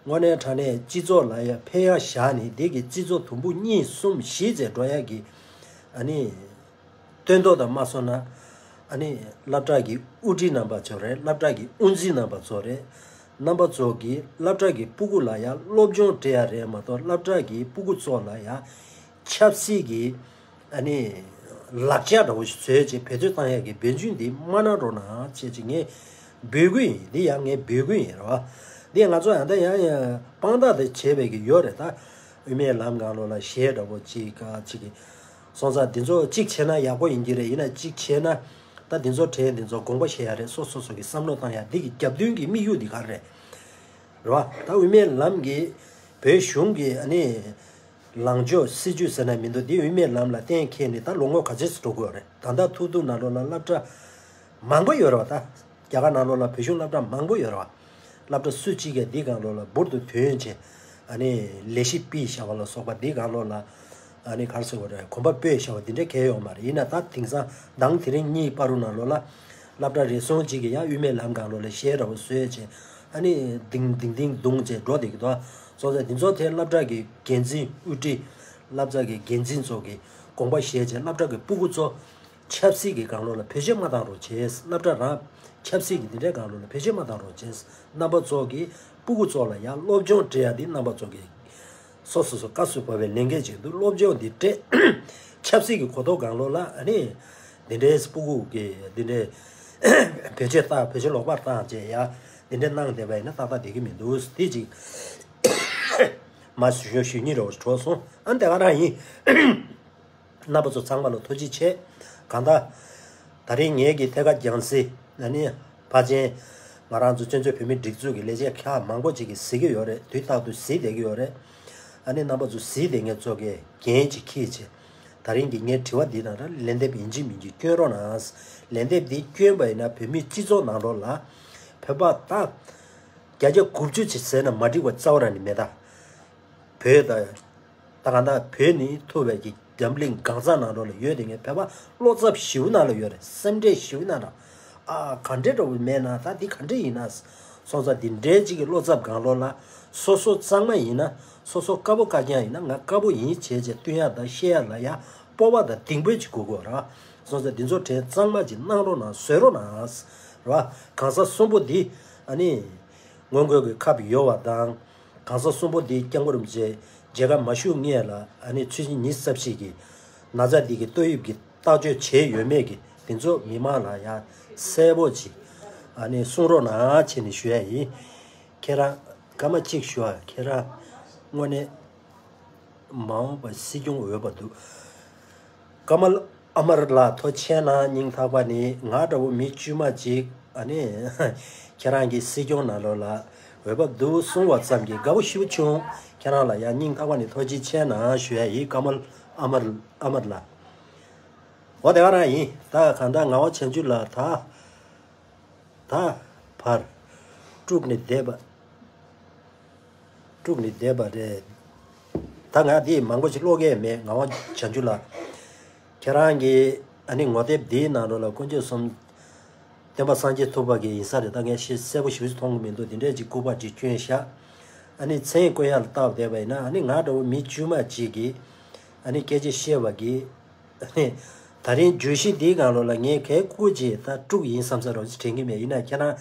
དངོས་གནས་དྲང་གནས་སྤྱི་ཚོགས་ལ་ཡ་ཕན་ཡག་བཞག་ནས། འདི་གི་སྤྱི་ཚོགས་དུམ་བུ་གཉིས་གསུམ་བཞི་བྱས་འགྲོ་ཡག་གི་ཨ་ནི་སྟོན་ཐོག་དང་མ་སོང་ན། ཨ་ནི་སློབ་གྲྭ་གི་དབུ་ཁྲིད་རྣམ་པ་ཚོ་རེད། སློབ་གྲྭ་གི་དབུ་འཛིན་རྣམ་པ་ཚོ་རེད། རྣམ་པ་ཚོ་གིས་སློབ་གྲྭ་གི་སྤུ་གུ་ལ་ཡ་སློབ་སྦྱོང་སྤྲད་ཡ་རེད་མ་གཏོགས། སློབ་གྲྭ་གི་སྤུ་གུ་ཚོ་ལ་ཡ་ཆབ་སྲིད་ཀྱི་ཨ་ནི་ལག་ཆ་འདྲ་བོ་ཞིག་བཟོས་བྱས་བེད་སྤྱོད་བཏང་ཡག་གི་འབད་བརྩོན་འདི་མ་གནང་རོགས་གནང་བྱས་བྱས་ངས་འབོད་སྐུལ་ཡིན། འདི་ཡང་ངས་འབོད་སྐུལ་ཡིན་རེད་བ། འདི་ང་ཚོ་ཡང་ད་ཡང་ཡང་དཔང་རྟགས་དེ་བྱས་པའི་གི་ཡོད་རེད། ད་དབུ་མའི་ལམ་སྒང་ལོགས་ལ་གཞས་འདྲ་བོ་ཅིག་ག་ཅིག་གི་སོང་ཙང་འདི་ཚོ་གཅིག་བྱས་ན་ཡག་པོ་ཡིན་གྱི་རེད། ཡིན་ན་གཅིག་བྱས་ན་ད་འདི་ཚོ་གྲས་འདི་ཚོ་དགོངས་པ་བཞེས་ཡ་རེད། སོ་སོ་སོ་གི་བསམ་བློ་བཏང་ཡ། འདི་གི་རྒྱབ་མདུན་གྱི་དམིགས་ཡུལ་འདི་ག་རེ་རེད། རེད་བ། ད་དབུ་མའི་ལམ་གྱི་བོད་གཞུང་གི་ཨ་ནི་ལངས་ཕྱོགས་སྲིད་བྱུས་ཟེར་ན་མི་འདུག་འདི་དབུ་མའི་ལམ་ལ་གཏན་འཁེལ་ནས་ད་ལོ་ངོ་ག་ཚོད་ཙམ་འགྲོ་གི་ཡོད་རེད། ད་ལྟ་ཐུག་ཐུག་ནང་ལོགས་ལ་སློབ་གྲྭ་མང་པོ་ཡོད་རེད་བ། ད་རྒྱ་གར་ནང་ལོགས་ལ་བོད་གཞུང་སློབ་གྲྭ་མང་པོ་ཡོད་རེད་བ། སློབ་གྲྭ་སུ་གཅིག་གིས་འདི་སྒང་ལོགས་ལ་འབུར་དུ་ཐོན་བྱས་ཨ་ནི་ལས་གཞི་སྤེལ་བཞག་པ་ལ་སོགས་པ། འདི་སྒང་ལོགས་ལ་ཨ་ནི་ག་རེ་ཟེར་དགོས་རེད། གོམ་པ་སྤོས་བཞག་པ་འདི་འདྲ་གང་ཡང་ཡོད་མ་རེད། ཡིན་ན་ད་དེང་སང་མདང་དེ་རིང་གཉིས་བར་དུ་ནང་ལོགས་ལ་སློབ་གྲྭ་རེ་ཟུང་གཅིག་གིས་ཡང་དབུ་མའི་ལམ་སྒང་ལོགས་ལ་གཞས་འདྲ་བོ་བཟོས་བྱས་ཨ་ནི་ལྡིང་ལྡིང་ལྡིང་རྡུང་བྱས་འགྲོ་བསྡད་ཀྱི་འདུག་སོང་ཙང་འདི་ཚོ་དེ་སློབ་གྲྭ་གི་འགན་འཛིན། དབུ་ཁྲིད། སློབ་གྲྭ་གི་འགན་འཛིན་ཚོ་གིས་དགོངས་པ་བཞེས་བྱས་སློབ་གྲྭ་གི་སྤུ་གུ་ཚོ་ཆབ་སྲིད་ཀྱི་སྒང་ལོགས་ལ་བེད་སྤྱོད་མ་བཏང་རོགས་བྱས། སློབ་གྲྭ་རང་ཆབ་སྲིད་ཀྱི་འདི་འདྲའི་སྒང་ལོགས་ལ་བེད་སྤྱོད་མ་བཏང་རོགས་བྱས། རྣམ་པ་ཚོ་གིས་སྤུ་གུ་ཚོ་ལ་ཡང་སློབ་སྦྱོང་སྤྲད་ཡ་འདི་རྣམ་པ་ཚོ་གིས་སོ་སོ་སོ་དཀའ་སུ་བབས་པའི་ལས་འགན་ཅིག་འདུག་སློབ་སྦྱོང་འདི་སྤྲད། ཆབ་སྲིད་ཀྱི་གོ་རྟོགས་སྒང་ལོགས་ལ་ཨ་ནི་འདི་འདྲའི་སྤུ་གུ་གིས་འདི་འདྲའི་བེད་སྤྱོད་བཏང་། བེད་སྤྱོད་ལོག་པར་བཏང་བྱས་ཡ་འདི་འདྲའི་གནང་བསྡད་པ་ཡིན་ན་ཏག་ཏག་བསྡད་ཀྱི་མི་འདུག་འདི་ཅིག་མ་ཞུ་ཞུ་སྙིང་རོ་བྲོ་སོང་། ཨ་འདི་ག་རང་ཡིན། རྣམ་པ་ཚོ་ཚང་མ་ལ་ཐུགས་རྗེ་ཆེ། གང་ལྟར། ད་རིང་ངེད་ཀྱི་ཐད་ཀར་རྒྱང་སྲིང་ཨ་ནི་ཕལ་ཆེར་ང་རང་ཚོ་བཙན་བྱོལ་བོད་མིའི་སྒྲིག་འཛུགས་ཀྱི་ལས་བྱེད་ཁག་མང་པོ་ཅིག་གིས་གཟིགས་ཀྱི་ཡོད་རེད། དུས་རྟག་ཏུ་གཟིགས་བསྡད་ཀྱི་ཡོད་རེད། ཨ་ནི་རྣམ་པ་ཚོ་གཟིགས་བསྡད་མཁན་ཚོ་གིས་འགན་ཅིག་འཁྱེར་བྱས། ད་རིང་གི་ངའི་དྲི་བ་འདི་ལ་ལན་འདེབས་ཡིན་གཅིག་མིན་གཅིག་སྐྱོན་རོགས་གནང་། ལན་འདེབས་འདི་སྐྱོན་པ་ཡིན་ན་བོད་མིའི་སྤྱི་ཚོགས་ནང་ལོགས་ལ་བོད་པ་ད་བརྒྱ་ཆ་དགུ་བཅུ་ཅིག་ཟེར་ན་མ་འགྲིག་པ་རྩ་བ་རང་ནས་མེད་ད། བོད་དང་། ད་གང་ལྟར་བོད་ནི་ཐུབ་པའི་གི་འཛམ་གླིང་གང་ས་ནང་ལོགས་ལ་ཡོད་དེ། ངས་བོད་པ་བློ་འཚབ་ཞེ་པོ་ནང་ལ་ཡོད་རེད། སེམས་ཁྲལ་ཞེ་པོ་ནང་ལ། ཨ་ག་འདྲས་འདྲ་བོ་མེད་ན་ད་འདི་ག་འདྲས་ཡིན་ན། སོང་ཙང་འདི་འདྲའི་གཅིག་གི་བློ་འཚབ་སྒང་ལོགས་ལ་སོ་སོ་གཙང་མ་ཡིན་ན། སོ་སོ་དཀར་པོ་དཀར་རྐྱང་ཡིན་ན། ང་དཀར་པོ་ཡིན་བྱས་བྱས་བསྟུན་ཡ་དང་བཤད་ཡ་ལ་ཡ་སྤོབས་པ་དང་གདེང་འབོད་ཅིག་དགོས་དགོས་ར། སོང་ཙང་འདི་ཚོ་གྲས་གཙང་མ་ཅིག་གནང་རོགས་གནང་། བཟོས་རོགས་གནང་། ར། གང་ཟག་གསུམ་པོ་འདི་ཨ་ནི་སྔོན་འགོག་གི་ཁབ་ཡོད་པ་དང་། གང་ཟག་གསུམ་པོ་འདི་སྐྱབས་མགོན་རིན་པོ་ཆེ་མཇལ་ཁ་མ་ཞུ་སྔོན་ལ་ཨ་ནི་ཚོས་གཞི་ཉི་ཤུ་རྩ་བཞི་གི་ན་ཚ་འདི་གི་ཏོག་དབྱིབས་ཀྱི་བརྟག་དཔྱད་བྱས་ཡོད་མེད་ཀྱི་འདི་ཚོ་མི་མང་ལ་ཡང་གསལ་པོ་ཅིག་ཨ་ནི་གསུང་རོགས་གནང་བྱས་ནས་ཞུ་ཡ་ཡིན། ཁྱེད་རང་སྐར་མ་གཅིག་ཞུ་ཨ། ཁྱེད་རང་དངོས་གནས་མ་འོངས་པ་སྲིད་སྐྱོང་འོས་པ་འདུག་སྐར་མ་ལ། ཨ་མར་ལགས་ཐུགས་རྗེ་གནང་། སྙིང་ཐག་པ་ནས། ང་འདྲ་བོ་མི་དཀྱུས་མ་ཅིག་ཨ་ནི་ཁྱེད་རང་གི་སྲིད་སྐྱོང་ནང་ལོགས་ལ་འོས་བབ་འདུག་གསུང་བ་ཙམ་གྱིས་དགའ་བོ་ཞེ་པོ་བྱུང་། ཁྱེད་རང་ལ་ཡང་སྙིང་ཐག་པ་ནས་ཐུགས་རྗེ་ཆེ་གནང་ཞུ་ཡ་ཡིན། ཀ་མལ་ཨ་མར་ཨ་མར་ལགས། འོ་དེ་ག་རང་ཡིན། ད་གང་ལྟར་ངག་དབང་བྱང་ཆུབ་ལགས་ད། ད་བར་དཀྲུགས་ནས་བསྡད་པ། དཀྲུགས་ནས་བསྡད་པ་རེད། ད་ང་འདི་མང་པོ་ཞིག་ཀློག་གི་མེད། ངག་དབང་བྱང་ཆུབ་ལགས། ཁྱེད་རང་གི་ཨ་ནི་ངོ་དེབ་འདིའི་ནང་ལོགས་ལ་དཀོན་མཆོག་གསུམ། སྟོན་པ་སངས་རྒྱས་ཐུབ་པ་གི་ཡིན་ས་རེད། ད་ངས་ཤེས་གསལ་པོ་ཞེ་པོ་ཞིག་མཐོང་གི་མི་འདུག་འདི་འདྲས་ཅིག་སྐུ་པར་ཅིག་བསྐྱོན་བཞག་ཨ་ནི་མཚན་བཀོད་ཡག་ལ་བལྟ་བསྡད་པ་ཡིན་ན། ཨ་ནི་ང་འདྲ་བོ་མི་དཀྱུས་མ་ཅིག་གིས་ཨ་ནི་སྐད་ཆ་བཤད་པ་གི་ད་རིང་བརྗོད་གཞི་འདིའི་སྒང་ལོགས་ལ་ངས་གལ་ཁུར་ཅིག་ད་དཀྲུགས་ཡིན་བསམ་ས་རོགས་ཅིག་དྲན་གྱི་མེད། ཡིན་ན་ཁྱེད་རང་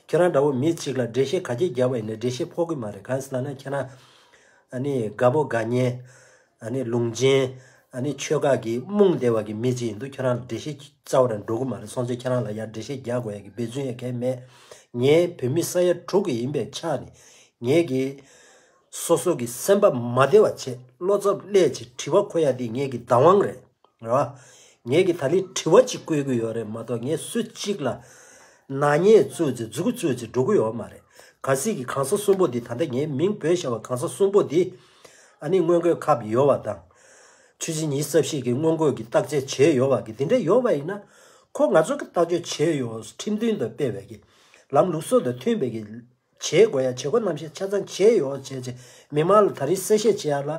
ཁྱེད་རང་འདྲ་བོ་མི་གཅིག་ལ་འགྲེལ་བཤད་ག་གེ་རྒྱབ་པ་ཡིན་ན་འགྲེལ་བཤད་ཕོག་གི་མ་རེད། གང་ཟེར་ན་ཁྱེད་རང་ཨ་ནི་དགའ་པོ་དགའ་ཉེ་ཨ་ནི་ལུང་ཆེན་ཨ་ནི་ཆོལ་ཁ་གི་རྨོངས་བསྡད་པ་གི་མི་གཅིག་ཡིན་དུས་ཁྱེད་རང་ལ་འགྲེལ་བཤད་རྩ་བ་རང་འགྲོ་གི་མ་རེད། སོང་ཙང་ཁྱེད་རང་ལ་ཡང་འགྲེལ་བཤད་རྒྱག་དགོས་ཡ་གི་འབད་བརྩོན་ཡང་གང་ཡང་མེད། ངས་བོད་མི་ས་ཡ་དྲུག་གི་ཡིན་པའི་ཆ་ནས་ངས་གི་སོ་སོ་གི་སེམས་པ་མ་བདེ་བ་བྱེད། བློ་འཚབ་སླེབས་བྱེད་དྲི་བ་འཁོར་ཡ་འདི་ངེད་ཀྱི་བདག་དབང་རེད། རེད་བ། ངེད་ཀྱི་ད་ལི་དྲི་བ་གཅིག་བཀོད་ཀྱི་ཡོད་རེད་མ་གཏོགས་ངས་སུ་གཅིག་ལ་ནག་ཉེས་བཙུགས་ཚེ་མཛུ་གུ་བཙུགས་ཚེ་འགྲོ་གི་ཡོད་མ་རེད། གལ་སྲིད་ཀྱི་གང་ཟག་གསུམ་པོ་འདི་ད་ལྟ་ངའི་མིང་འབོད་བཞག་པ་གང་ཟག་གསུམ་པོ་འདི་ཨ་ནི་སྔོན་འགོད་ཁབ་ཡོད་པ་དང་། ཆུ་ཚོད་ཉི་ཤུ་རྩ་བཞི་གི་སྔོན་འགོད་ཀྱི་བརྟག་དཔྱད་བྱས་ཡོད་པ་གི་འདི་འདྲ་ཡོད་པ་ཡིན་ན། ཁོ་ང་ཚོ་གི་བརྟག་དཔྱད་བྱས་ཡོད། ཁྲིམས་མཐུན་དུ་སྤེལ་བའི་གི་ལམ་ལུགས་སྲོལ་དང་མཐུན་པའི་གི་བྱེད་དགོས་ཡ་བྱེད་སྒོ་རྣམ་བཤད་ཆ་ཚང་བྱས་ཡོད་བྱས་བྱས་མི་མང་ལ་ད་རིང་གསལ་བཤད་བྱེད་ཡ་ལ་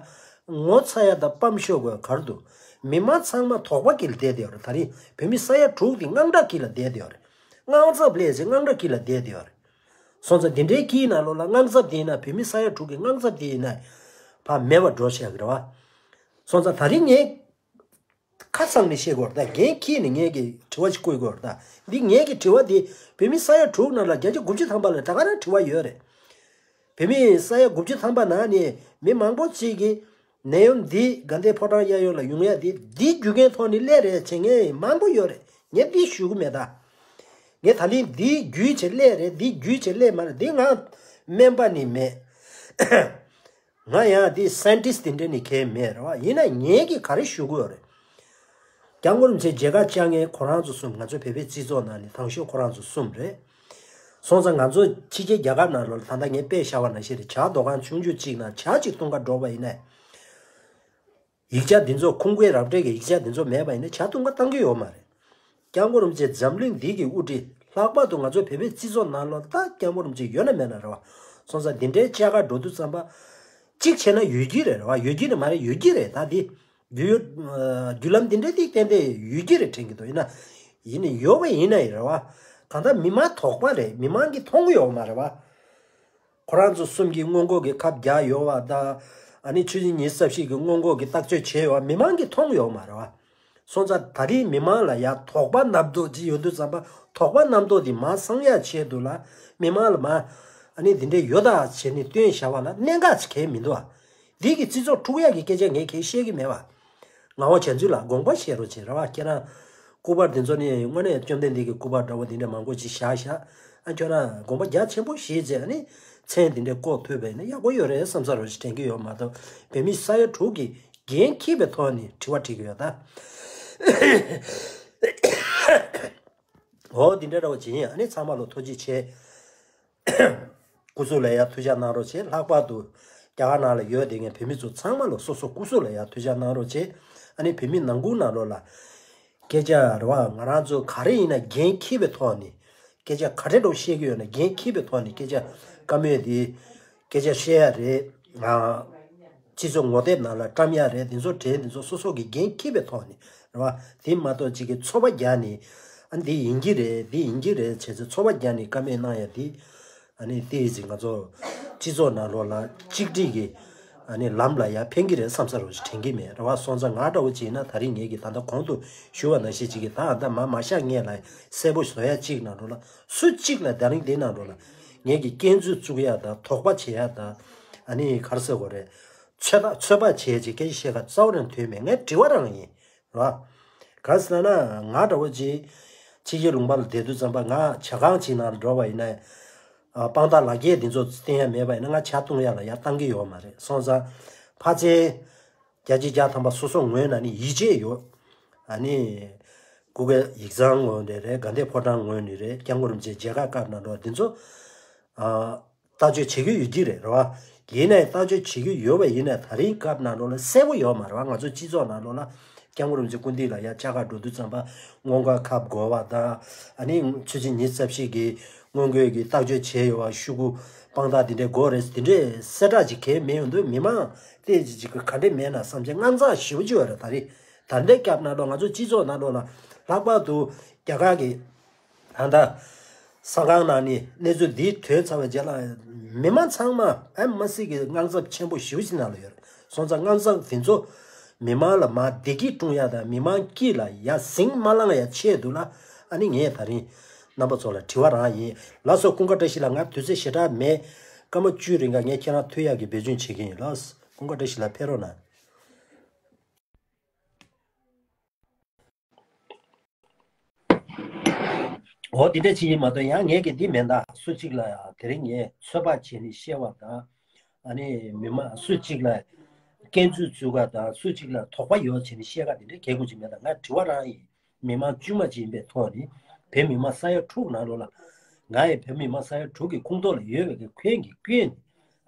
ངོ་ཚ་ཡ་དང་སྤམ་ཤོག་དགོས་ག་རེ་འདུག་མི་མང་ཚང་མ་དོགས་པ་གིས་བསྡད་དེ་ཡོད་རེད། ད་རིང་བོད་མི་ས་ཡ་དྲུག་དེ་དངངས་སྐྲག་གིས་ལ་བསྡད་དེ་ཡོད་རེད། དངངས་འཚབ་སླེབས་ཚེ་དངངས་སྐྲག་གིས་ལ་བསྡད་དེ་ཡོད་རེད། སོང་ཙང་འདི་འདྲའི་གི་ནང་ལོགས་ལ་དངངས་འཚབ་དེ་ཡིན་ན་བོད་མི་ས་ཡ་དྲུག་གི་དངངས་འཚབ་དེ་ཡིན་ན་ཕར་མེད་པ་འགྲོ་བྱ་གི་རེད་བ། སོང་ཙང་ད་རིང་ངས་ཁ་གསང་ནས་བཤད་དགོས་རེད་ད། འགན་འཁྱེར་ནས་ངས་ཀྱི་དྲི་བ་ཞིག་བཀོད་དགོས་རེད་ད། འདི་ངས་ཀྱི་དྲི་བ་འདི་བོད་མི་ས་ཡ་དྲུག་ནང་ལ་བརྒྱ་ཆ་དགུ་བཅུ་ཐམ་པ་ལ་ད་ག་རང་དྲི་བ་ཡོད་རེད། བོད་མི་ས་ཡ་དགུ་བཅུ་ཐམ་པ་ནང་ནས་མི་མང་པོ་ཅིག་གིས་ནད་ཡམས་འདི་དགའ་ལྡན་ཕོ་བྲང་གཡས་གཡོན་ལ་ཡོང་ཡ་འདི་འདི་རྒྱུ་རྐྱེན་ཐོག་ནས་སླེབས་རེད་བྱེད་མཁན་མང་པོ་ཡོད་རེད། ངས་འདི་ཞུ་གི་མེད་ད། ངས་ད་ལན་འདི་བརྒྱུད་བྱས་སླེབས་རེད། འདི་བརྒྱུད་བྱས་སླེབས་མ་རེད། འདི་ང་སྨན་པ་ནི་མེད། ང་ཡང་དེ་སའེན་ཊིསཊ་དེ་འདྲ་ནི་གང་ཡང་མེད་རེད་བ། ཡིན་ན་ངས་ཀྱིས་ག་རེ་ཞུ་དགོས་རེད། སྐྱབས་མགོན་རིན་པོ་ཆེ་མཇལ་ཁ་བཅར་མཁན་ཁོ་རང་ཚོ་གསུམ། ང་ཚོ་བོད་པའི་སྤྱི་ཚོགས་ནང་ནས་དང་ཤོས་ཁོ་རང་ཚོ་གསུམ་རེད། སོང་ཙང་ང་ཚོ་ཕྱི་རྒྱལ་རྒྱ་གར་ནང་ལོགས་ལ་ད་ལྟ་ངས་དཔེ་བཞག་པ་ནང་བཞིན་རེད། ཇ་རྡོ་ཁང་ཆུང་ཆུང་གཅིག་ནང་ཇ་གཅིག་འཐུང་ག་འགྲོ་བ་ཡིན་ན། ཡིག་ཆ་འདི་ཚོ་ཁུངས་སྐྱེལ་རབ་གྲས་ཀྱི་ཡིག་ཆ་འདི་ཚོ་མེད་པ་ཡིན་ན་ཇ་འཐུང་ག་བཏང་གི་ཡོད་མ་རེད། སྐྱབས་མགོན་རིན་པོ་ཆེ་འཛམ་གླིང་འདི་གི་དབུ་ཁྲིད། ལྷག་པར་དུ་ང་ཚོ་བོད་པའི་སྤྱི་ཚོགས་ནང་ལོགས་ད་སྐྱབས་མགོན་རིན་པོ་ཆེ་ཡོད་ན་མེད་ན་རེད་བ། སོང་ཙང་འདི་འདྲའི་བཅར་ག་འགྲོ་དུས་ཙམ་པ། གཅིག་བྱས་ན་ཡོད་ཀྱི་རེད་རེད་བ། ཡོད་ཀྱི་རེད་མ་རེད། ཡོད་ཀྱི་རེད། ད་འདི་རྒྱུ་ཡོད་རྒྱུ་ལམ་འདི་འདྲ་འདི་ཏན་ཏན་ཡོད་ཀྱི་རེད་དྲན་གྱི་འདུག་ཡིན་ན་ཡིན་ན་ཡོད་པ་ཡིན་ན་ཡིན་རེད་བ། གང་ལྟར་མི་མང་དོགས་པ་རེད། མི་མང་གིས་མཐོང་གི་ཡོད་མ་རེད་བ། ཁོ་རང་ཚོ་གསུམ་གྱིས་སྔོན་འགོག་གི་ཁབ་རྒྱག་ཡོད་པ་དང་། ཨ་ནི་ཆུ་ཚོད་ཉི་ཤུ་རྩ་བཞི་གི་སྔོན་འགོག་གི་བརྟག་དཔྱད་བྱས་ཡོད་པ་མི་མང་གིས་མཐོང་ཡོད་མ་རེད་བ། སོང་ཙང་ད་རེས་མི་མང་ལ་ཡང་དོགས་པ་རྣམ་རྟོག་ཅིག་ཡོད་དུས་ཙམ་པ། དོགས་པ་རྣམ་རྟོག་དེ་མར་སངས་ཡག་ཆེད་དུ་ལ་མི་མང་ལ་མར་ཨ་ནི་འདི་འདྲའི་ཡོད་ད་བྱས་ནས་སྟོན་བཞག་པ་ལ་གནད་འགག་ཅིག་གང་ཡང་མི་འདུག་བ། འདི་གི་སྤྱི་ཚོགས་འཁྲུག་ཡག་གི་སྐད་ཆ་ངས་གང་ཡང་བཤད་ཀྱི་མེད་བ། ངག་དབང་བྱང་ཆུབ་ལགས་དགོངས་པ་བཞེས་རོགས་བྱེད་ར་བ། ཁྱེད་རང་སྐུ་པར་འདི་ཚོ་ནི་དངོས་གནས་བཅོམ་ལྡན་འདས་ཀྱི་སྐུ་པར་འདྲ་བོ་འདི་འདྲ་མང་པོ་ཅིག་བཞག་བཞག་ཨ་ཁྱོད་རང་དགོངས་པ་རྒྱ་ཆེན་པོ་བཞེས་བྱས་ཨ་ནི་མཚན་འདི་འདྲ་བཀོད་ཐུབ་པས་ན་ཡག་པོ་ཡོད་རེད་བསམ་ས་རོགས་ཞེས་དྲན་གྱི་ཡོད་མ་གཏོགས། བོད་མི་ས་ཡ་དྲུག་གིས་འགན་འཁྱེར་བའི་ཐོག་ནས་དྲི་བ་དྲི་གི་ཡོད་ད། འོ་འདི་འདྲ་འདྲ་བོ་ཅིག་ཡིན། ཨ་ནི་ཚང་མ་ལ་ཐུགས་རྗེ་ཆེ། སྐུ་གཟུགས་ལ་ཡང་ཐུགས་ཅག་གནང་རོགས་བྱེད། ལྷག་པར་དུ་རྒྱ་གར་ནང་ལ་ཡོད་བསྡད་མཁན་བོད་མི་ཚོ་ཚང་མ་ལ་སོ་སོ་སྐུ་གཟུགས་ལ་ཡང་ཐུགས་ཅག་གནང་རོགས་བྱེད། ཨ་ནི་བོད་མི་ནང་ཁུལ་ནང་ལོགས་ལ་སྐད་ཆ་རེད་བ། ང་རང་ཚོ་ག་རེ་ཡིན་ན་འགན་འཁྱེར་བའི་ཐོག་ནས་སྐད་ཆ་ག་རེ་འདྲ་བཤད་ཀྱི་ཡོད་ན་འགན་འཁྱེར་བའི་ཐོག་ནས་སྐད་ཆ་བཀའ་མོལ་དེ་སྐད་ཆ་བཤད་ཡ་རེད། ང་སྤྱི་ཚོགས་ངོ་དེབ་ནང་ལ་བཀྲམ་ཡ་རེད། དེ་ཚོ་དྲན་དེ་ཚོ་སོ་སོ་གི་འགན་འཁྱེར་བའི་ཐོག་ནས་རེད་བ། དེ་མ་གཏོགས་གཅིག་གི་ཚོགས་པ་རྒྱག་ནས་ཨ་འདི་ཡིན་གྱི་རེད་འདི་ཡིན་གྱི་རེད་བྱས་ཚེ་ཚོགས་པ་རྒྱག་ནས་བཀའ་མོལ་གནང་ཡ་དེ་ཨ་ནི་དེ་ཡིན་ཚེ་ང་ཚོ་སྤྱི་ཚོགས་ནང་ལོགས་ལ་གཅིག་སྒྲིལ་གྱི་ཨ་ནི་ལམ་ལ་ཡ་ཕན་གྱི་རེད་བསམ་ས་རོགས་ཞེས་དྲན་གྱི་མེད་རེད་བ། སོང་ཙང་ང་འདྲ་བོ་བྱས་ན་ད་རིང་ངེད་ཀྱིས་ད་ལྟ་གོང་དུ་ཞུ་བ་ནང་བཞིན་གཅིག་གི་ད་ད་མ་མ་ཤག་ངེད་ལ་གསལ་པོ་བཟོ་ཡ་གཅིག་ནང་ལོགས་ལ་སུ་གཅིག་ལ་ད་རིང་དེ་ནང་ལོགས་ལ་ངེད་ཀྱི་སྐྱོན་འཛུགས་བཙུགས་ཡ་ད་དོགས་པ་བྱེད་ཡ་ད་ཨ་ནི་ག་རེ་ཟེར་དགོས་རེད། ཚོད་ལྟ་ཚོད་དཔག་བྱས་ཅིག་སྐད་ཆ་བཤད་ག་རྩ་བ་རང་དོན་མེད། ངའི་དྲི་བ་རང་ཡིན་ར། ག་རེ་ཟེར་ན་ང་འདྲ་བོ་ཅིག་ཕྱི་རྒྱལ་ལུང་པ་ལ་བསྡད་དུས་ཙམ་པ་ང་ཇ་ཁང་ཅིག་ནང་ལ་འགྲོ་བ་ཡིན་ན། ཨ་དཔང་རྟགས་ལག་འཁྱེར་འདི་ཚོ་བསྟན་ཡ་མེད་པ་ཡིན་ན་ང་ཇ་བཏུང་ཡ་ལ་ཡ་བཏང་གི་ཡོད་མ་རེད། སོང་ཙང་ཕལ་ཆེར་བརྒྱ་ཆ་བརྒྱ་ཐམ་པ་སོ་སོ་ངོས་ནས་ནི་ཡིད་ཆེས་ཡོད། ཨ་ནི་སྐུ་སྒེར་ཡིག་ཚང་ངོས་ནས་རེད། དགའ་ལྡན་ཕོ་བྲང་ངོས་ནས་རེད། སྐྱབས་མགོན་རིན་པོ་ཆེ་མཇལ་ཁ་བཀའ་གནང་འགྲོ་འདི་ཚོ་ཨ་བརྟག་དཔྱད་བྱེད་ཀྱི་ཡོད་ཀྱི་རེད། རེད་བ། ཡིན་ནའི་བརྟག་དཔྱད་བྱེད་ཀྱི་ཡོད་པ་ཡིན་ནའི་ད་རིང་སྐབས་ནང་ལོགས་ལ་གསལ་པོ་ཡོད་མ་རེད་བ། ང་ཚོ་སྤྱི་ཚོགས་ནང་ལོགས་ལ་སྐྱབས་མགོན་རིན་པོ་ཆེ་སྐུ་མདུན་ལ་ཡ་བཅར་ག་འགྲོ་དུས་ཙམ་པ་སྔོན་འགོག་ཁབ་དགོས་པ་དང་། ཨ་ནི་ཆུ་ཚོད་ཉི་ཤུ་རྩ་བཞི་གི་སྔོན་འགོག་གི་བརྟག་དཔྱད་བྱས་ཡོད་བ། ཤོག་གུ་དཔང་རྟགས་དེ་འདྲའི་དགོས་རེད། དེ་འདྲའི་གསལ་བསྒྲགས་ཅིག་གང་ཡང་མེད་ཡོང་དུས་མི་མང་ཏོག་ཙམ་ཅིག་ག་འདྲ་མེད་ན་བསམ་བྱས་དངངས་འཚབ་ཞེ་པོ་ཅིག་ཡོད་རེད། ད་རེས་ད་ལྟའི་སྐབས་ནང་ལོགས་ང་ཚོ་སྤྱི་ཚོགས་ནང་ལོགས་ལ་ལྷག་པར་དུ་རྒྱ་གར་གྱི་ད་ལྟ་གསར་ཁང་ནང་ནས་གནས་ཚུལ་འདི་ཐོན་ཚར་བའི་རྗེས་ལ་མི་མང་ཚང་མ་ཨེ་མ་སྲིད་ཀྱི་དངངས་འཚབ་ཆེན་པོ་ཞེ་པོ་ཞིག་ནང་ལ་ཡོད་རེད། སོང་ཙང་དངངས་འཚབ་དེ་ཚོ་མི་མང་ལ་མར་བདེ་སྐྱིད་བསྐྲུན་ཡ་དང་མི་མང་དཀྱིལ་ལ་ཡ་ཟིང་མ་ལངས་ཡ་ཆེད་དུ་ལ་ཨ་ནི་ངས་ད་རིང་རྣམ་པ་ཚོ་ལ་དྲི་བ་རང་ཡིན། ལགས་སོ། ཀུན་དགའ་བཀྲ་ཤིས་ལགས། ང་དུས་ཚོད་ཞེ་དྲག་མེད། སྐར་མ་བཅུ་རིང་ག་ངས་ཁྱེད་རང་ཐུག་ཡག་གི་འབད་བརྩོན་བྱེད་ཀྱི་ཡིན། ལགས་སོ། ཀུན་དགའ་བཀྲ་ཤིས་ལགས་ཕེབས་རོགས་གནང་། འོ་དེ་འདྲ་ཅིག་ཡིན་མ་གཏོགས་ཡང་ངས་ཀྱི་འདི་མེད་ད། སུ་གཅིག་ལ་ཡང་དེ་རིང་ངས་ཚོད་དཔག་བྱས་ནས་བཤད་པ་དང་། ཨ་ནི་མི་མང་སུ་གཅིག་ལ་སྐྱོན་འཛུགས་བཙུགས་ཀ་དང་སུ་གཅིག་ལ་དོགས་པ་ཡོད་བྱས་ནས་བཤད་ཀ་དེ་འདྲ་གལ་དགོས་ཅིག་མེད་ད། ང་དྲི་བ་རང་ཡིན། མི་མང་དཀྱུས་མ་ཅིག་ཡིན་པའི་ཐོག་ནས་བོད་མི་མང་ས་ཡ་དྲུག་ནང་ལོགས་ལ་ང་ཡི་བོད་མི་མང་ས་ཡ་དྲུག་གི་ཁོངས་གཏོགས་ལ་ཡོད་པའི་གི་ཁོན་གྱི་སྐྱོན་ནི་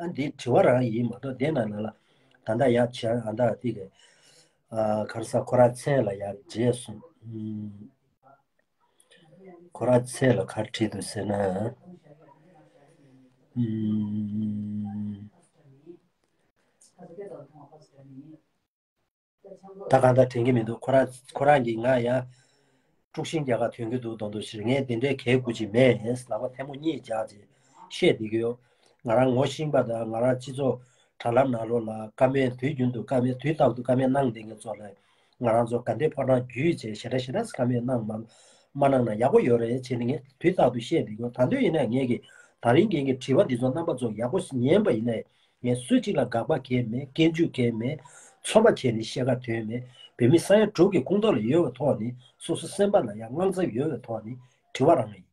ཨ་འདི་དྲི་བ་རང་ཡིན་མ་གཏོགས་དེ་ནང་ལ་ལ་ད་ལྟ་ཡག་བྱས་ཨ་ད་དེ་གི་ཨ་ག་རེ་ཟེར་ཁོ་རང་མཚན་ལ་ཡག་བརྗེད་སོང་། ཨུམ། ཁོ་རང་མཚན་ལ་ག་རེ་བྲིས་འདུག་ཟེར་ན། ཨུམ། ད་གང་ལྟར་དྲན་གྱི་མི་འདུག་ཁོ་རང་ཁོ་རང་གིས་ང་ཡང་དཀྲུག་ཤིང་རྒྱག་ག་ཐོན་གྱི་འདུག་མདོག་མདོག་ཞིག་ངས་དེ་འདྲའི་གལ་དགོས་ཀྱི་མེད། ལག་པ་ཐལ་མོ་གཉིས་སྦྱར་བྱས་བཤད་བསྡད་ཀྱི་ཡོད། ང་རང་ངོ་ཤེས་པ་དང་ང་རང་སྤྱི་ཚོགས་དྲ་ལམ་ནང་ལོགས་ལ་བཀའ་མོལ་དུས་རྒྱུན་དུ་བཀའ་མོལ་དུས་རྟག་ཏུ་བཀའ་མོལ་གནང་བསྡད་མཁན་ཚོ་ལ་ང་རང་ཚོ་དགའ་ལྡན་ཕོ་བྲང་བརྒྱུད་བྱས་ཞེ་དྲག་ཞེ་དྲག་བཀའ་མོལ་གནང་མ་མ་གནང་ན་ཡག་པོ་ཡོད་རེད་བྱས་ནས་ངས་དུས་རྟག་ཏུ་བཤད་བསྡད་ཀྱི་ཡོད། ད་དུང་ཡིན་ན་ངས་ཀྱི་ད་རིང་ངས་ཀྱི་དྲི་བ་འདི་ཚོ་རྣམ་པ་ཚོ་ཡག་པོ་ཉན་པ་ཡིན་ན། ངས་སུ་གཅིག་ལ་དགག་པ་གང་ཡང་མེད། སྐྱོན་བརྗོད་གང་ཡང་མེད། ཚོད་དཔག་བྱས་ནས་བཤད་ག་དོན་མེད། བོད་མི་ས་ཡ་དྲུག་གི་ཁོངས་གཏོགས་ལ་ཡོད་པའི་ཐོག་ནས་སོ་སོ་སེམས་པ་ལ་ཡང་དངངས་འཚབ་ཡོད་པའི་ཐོག་ནས་དྲི་བ་རང་ཡིན།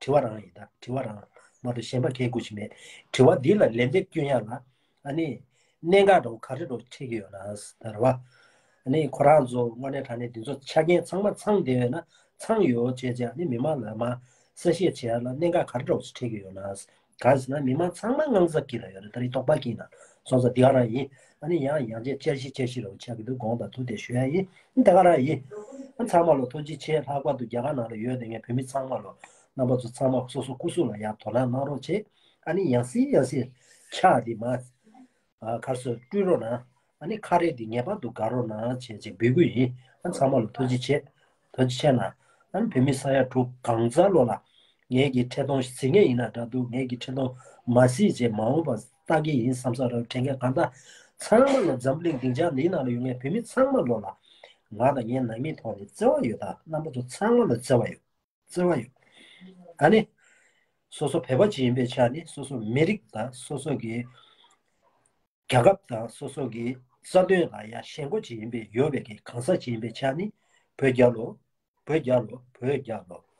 དྲི་བ་རང་ཡིན་ད། དྲི་བ་རང་མ་གཏོགས་གཞན་པ་གང་དགོས་ཀྱི་མེད། དྲི་བ་འདི་ལ་ལན་འདེབས་སྐྱོན་ཡ་ལ་ཨ་ནི་གནད་འགག་འདྲ་བོ་ག་རེ་འདྲ་བོ་འཕྲད་ཀྱི་ཡོད་ན་ཟེར་བ། ཨ་ནི་ཁོ་རང་ཚོ་དངོས་གནས་དྲང་གནས་འདི་ཚོ་ཆ་རྐྱེན་ཚང་མ་ཚང་བསྡད་ཡོད་ན་ཚང་ཡོད་བྱས་བྱས་ཨ་ནི་མི་མང་ལ་མ་གསལ་བཤད་བྱེད་ཡ་ལ་གནད་འགག་ག་རེ་འདྲ་བོ་ཞིག་འཕྲད་ཀྱི་ཡོད་ན། གང་ཟེར་ན་མི་མང་ཚང་མ་དངངས་འཚབ་སྐྱིད་ལ་ཡོད་རེད། ད་རེས་དོགས་པ་སྐྱིད་ན་སོང་ཙང་འདི་ག་རང་ཡིན། ཨ་ནི་ཡང་ཡང་ཅིག་བསྐྱར་ཞིབ་བསྐྱར་ཞིབ་རོགས་ཆགས་ཀྱི་འདུག་དགོངས་དག་ཐུགས་བདེ་ཞུ་ཡ་ཡིན། ད་ག་རང་ཡིན། ཨ་ཚང་མ་ལ་ཐུགས་རྗེ་ཆེ། ལྷག་པར་དུ་རྒྱ་གར་ནང་ལ་ཡོད་དེ་ངས་བོད་མི་ཚང་མ་ལ་རྣམ་པ་ཚོ་ཚང་མ་སོ་སོ་སྐུ་གཟུགས་ལ་ཡང་དོ་སྣང་གནང་རོགས་བྱེད། ཨ་ནི་ཡང་སེ་ཡང་སེ་ཕྱག་འདི་མ་ཨ་གར་སོ་སྤྲུལ་རོགས་གནང་། ཨ་ནི་ཁ་རས་འདི་ངེས་པར་དུ་དགར་རོགས་གནང་བྱས་ཅིག་འབོད་སྐུལ་ཡིན། ཨ་ཚང་མ་ལ་ཐུགས་རྗེ་ཆེ། ཐུགས་རྗེ་ཆེ་གནང་། ཨ་ནི་བོད་མི་ས་ཡ་དྲུག་གང་ཚ་ལོ་ལ་ངེད་ཀྱི་འཕྲིན་གཏོང་གཟིགས་མཁན་ཡིན་ན་འདྲ་འདུག་ངེད་ཀྱི་འཕྲིན་གཏོང་མ་གཟིགས་བྱས་མ་འོངས་པ་ལྟ་གི་ཡིན་བསམ་ས་ར་དྲན་མཁན་གང་ལྟར་ཚང་མ་ལ་འཛམ་གླིང་སྡིངས་ཆ་འདིའི་ནང་ལ་ཡོད་མཁན་བོད་མི་ཚང་མ་ལོ་ལ་ང་དང་ངའི་ནང་མིའི་ཐོག་ནས་བརྩེ་བ་ཡོད། ད་རྣམ་པ་ཚོ་ཚང་མ་ལ་བརྩེ་བ་ཡོད། བརྩེ་བ་ཡོད། ཨ་ནི། སོ་སོ་བོད་པ་ཅིག་ཡིན་པའི་ཆ་ནས་སོ་སོ་མི་རིགས་དང་སོ་སོ་གི་རྒྱལ་ཁབ་དང་སོ་སོ་གི་རྩ་དོན་ལ་ཡང་ཞེན་ཁོག་ཅིག་ཡིན་པའི་ཡོད་པའི་གི་གང་ཟག་ཅིག་ཡིན་པའི་ཆ་ནས་བོད་རྒྱལ་ལོ། བོད་རྒྱལ་ལོ། བོད་རྒྱལ་ལོ།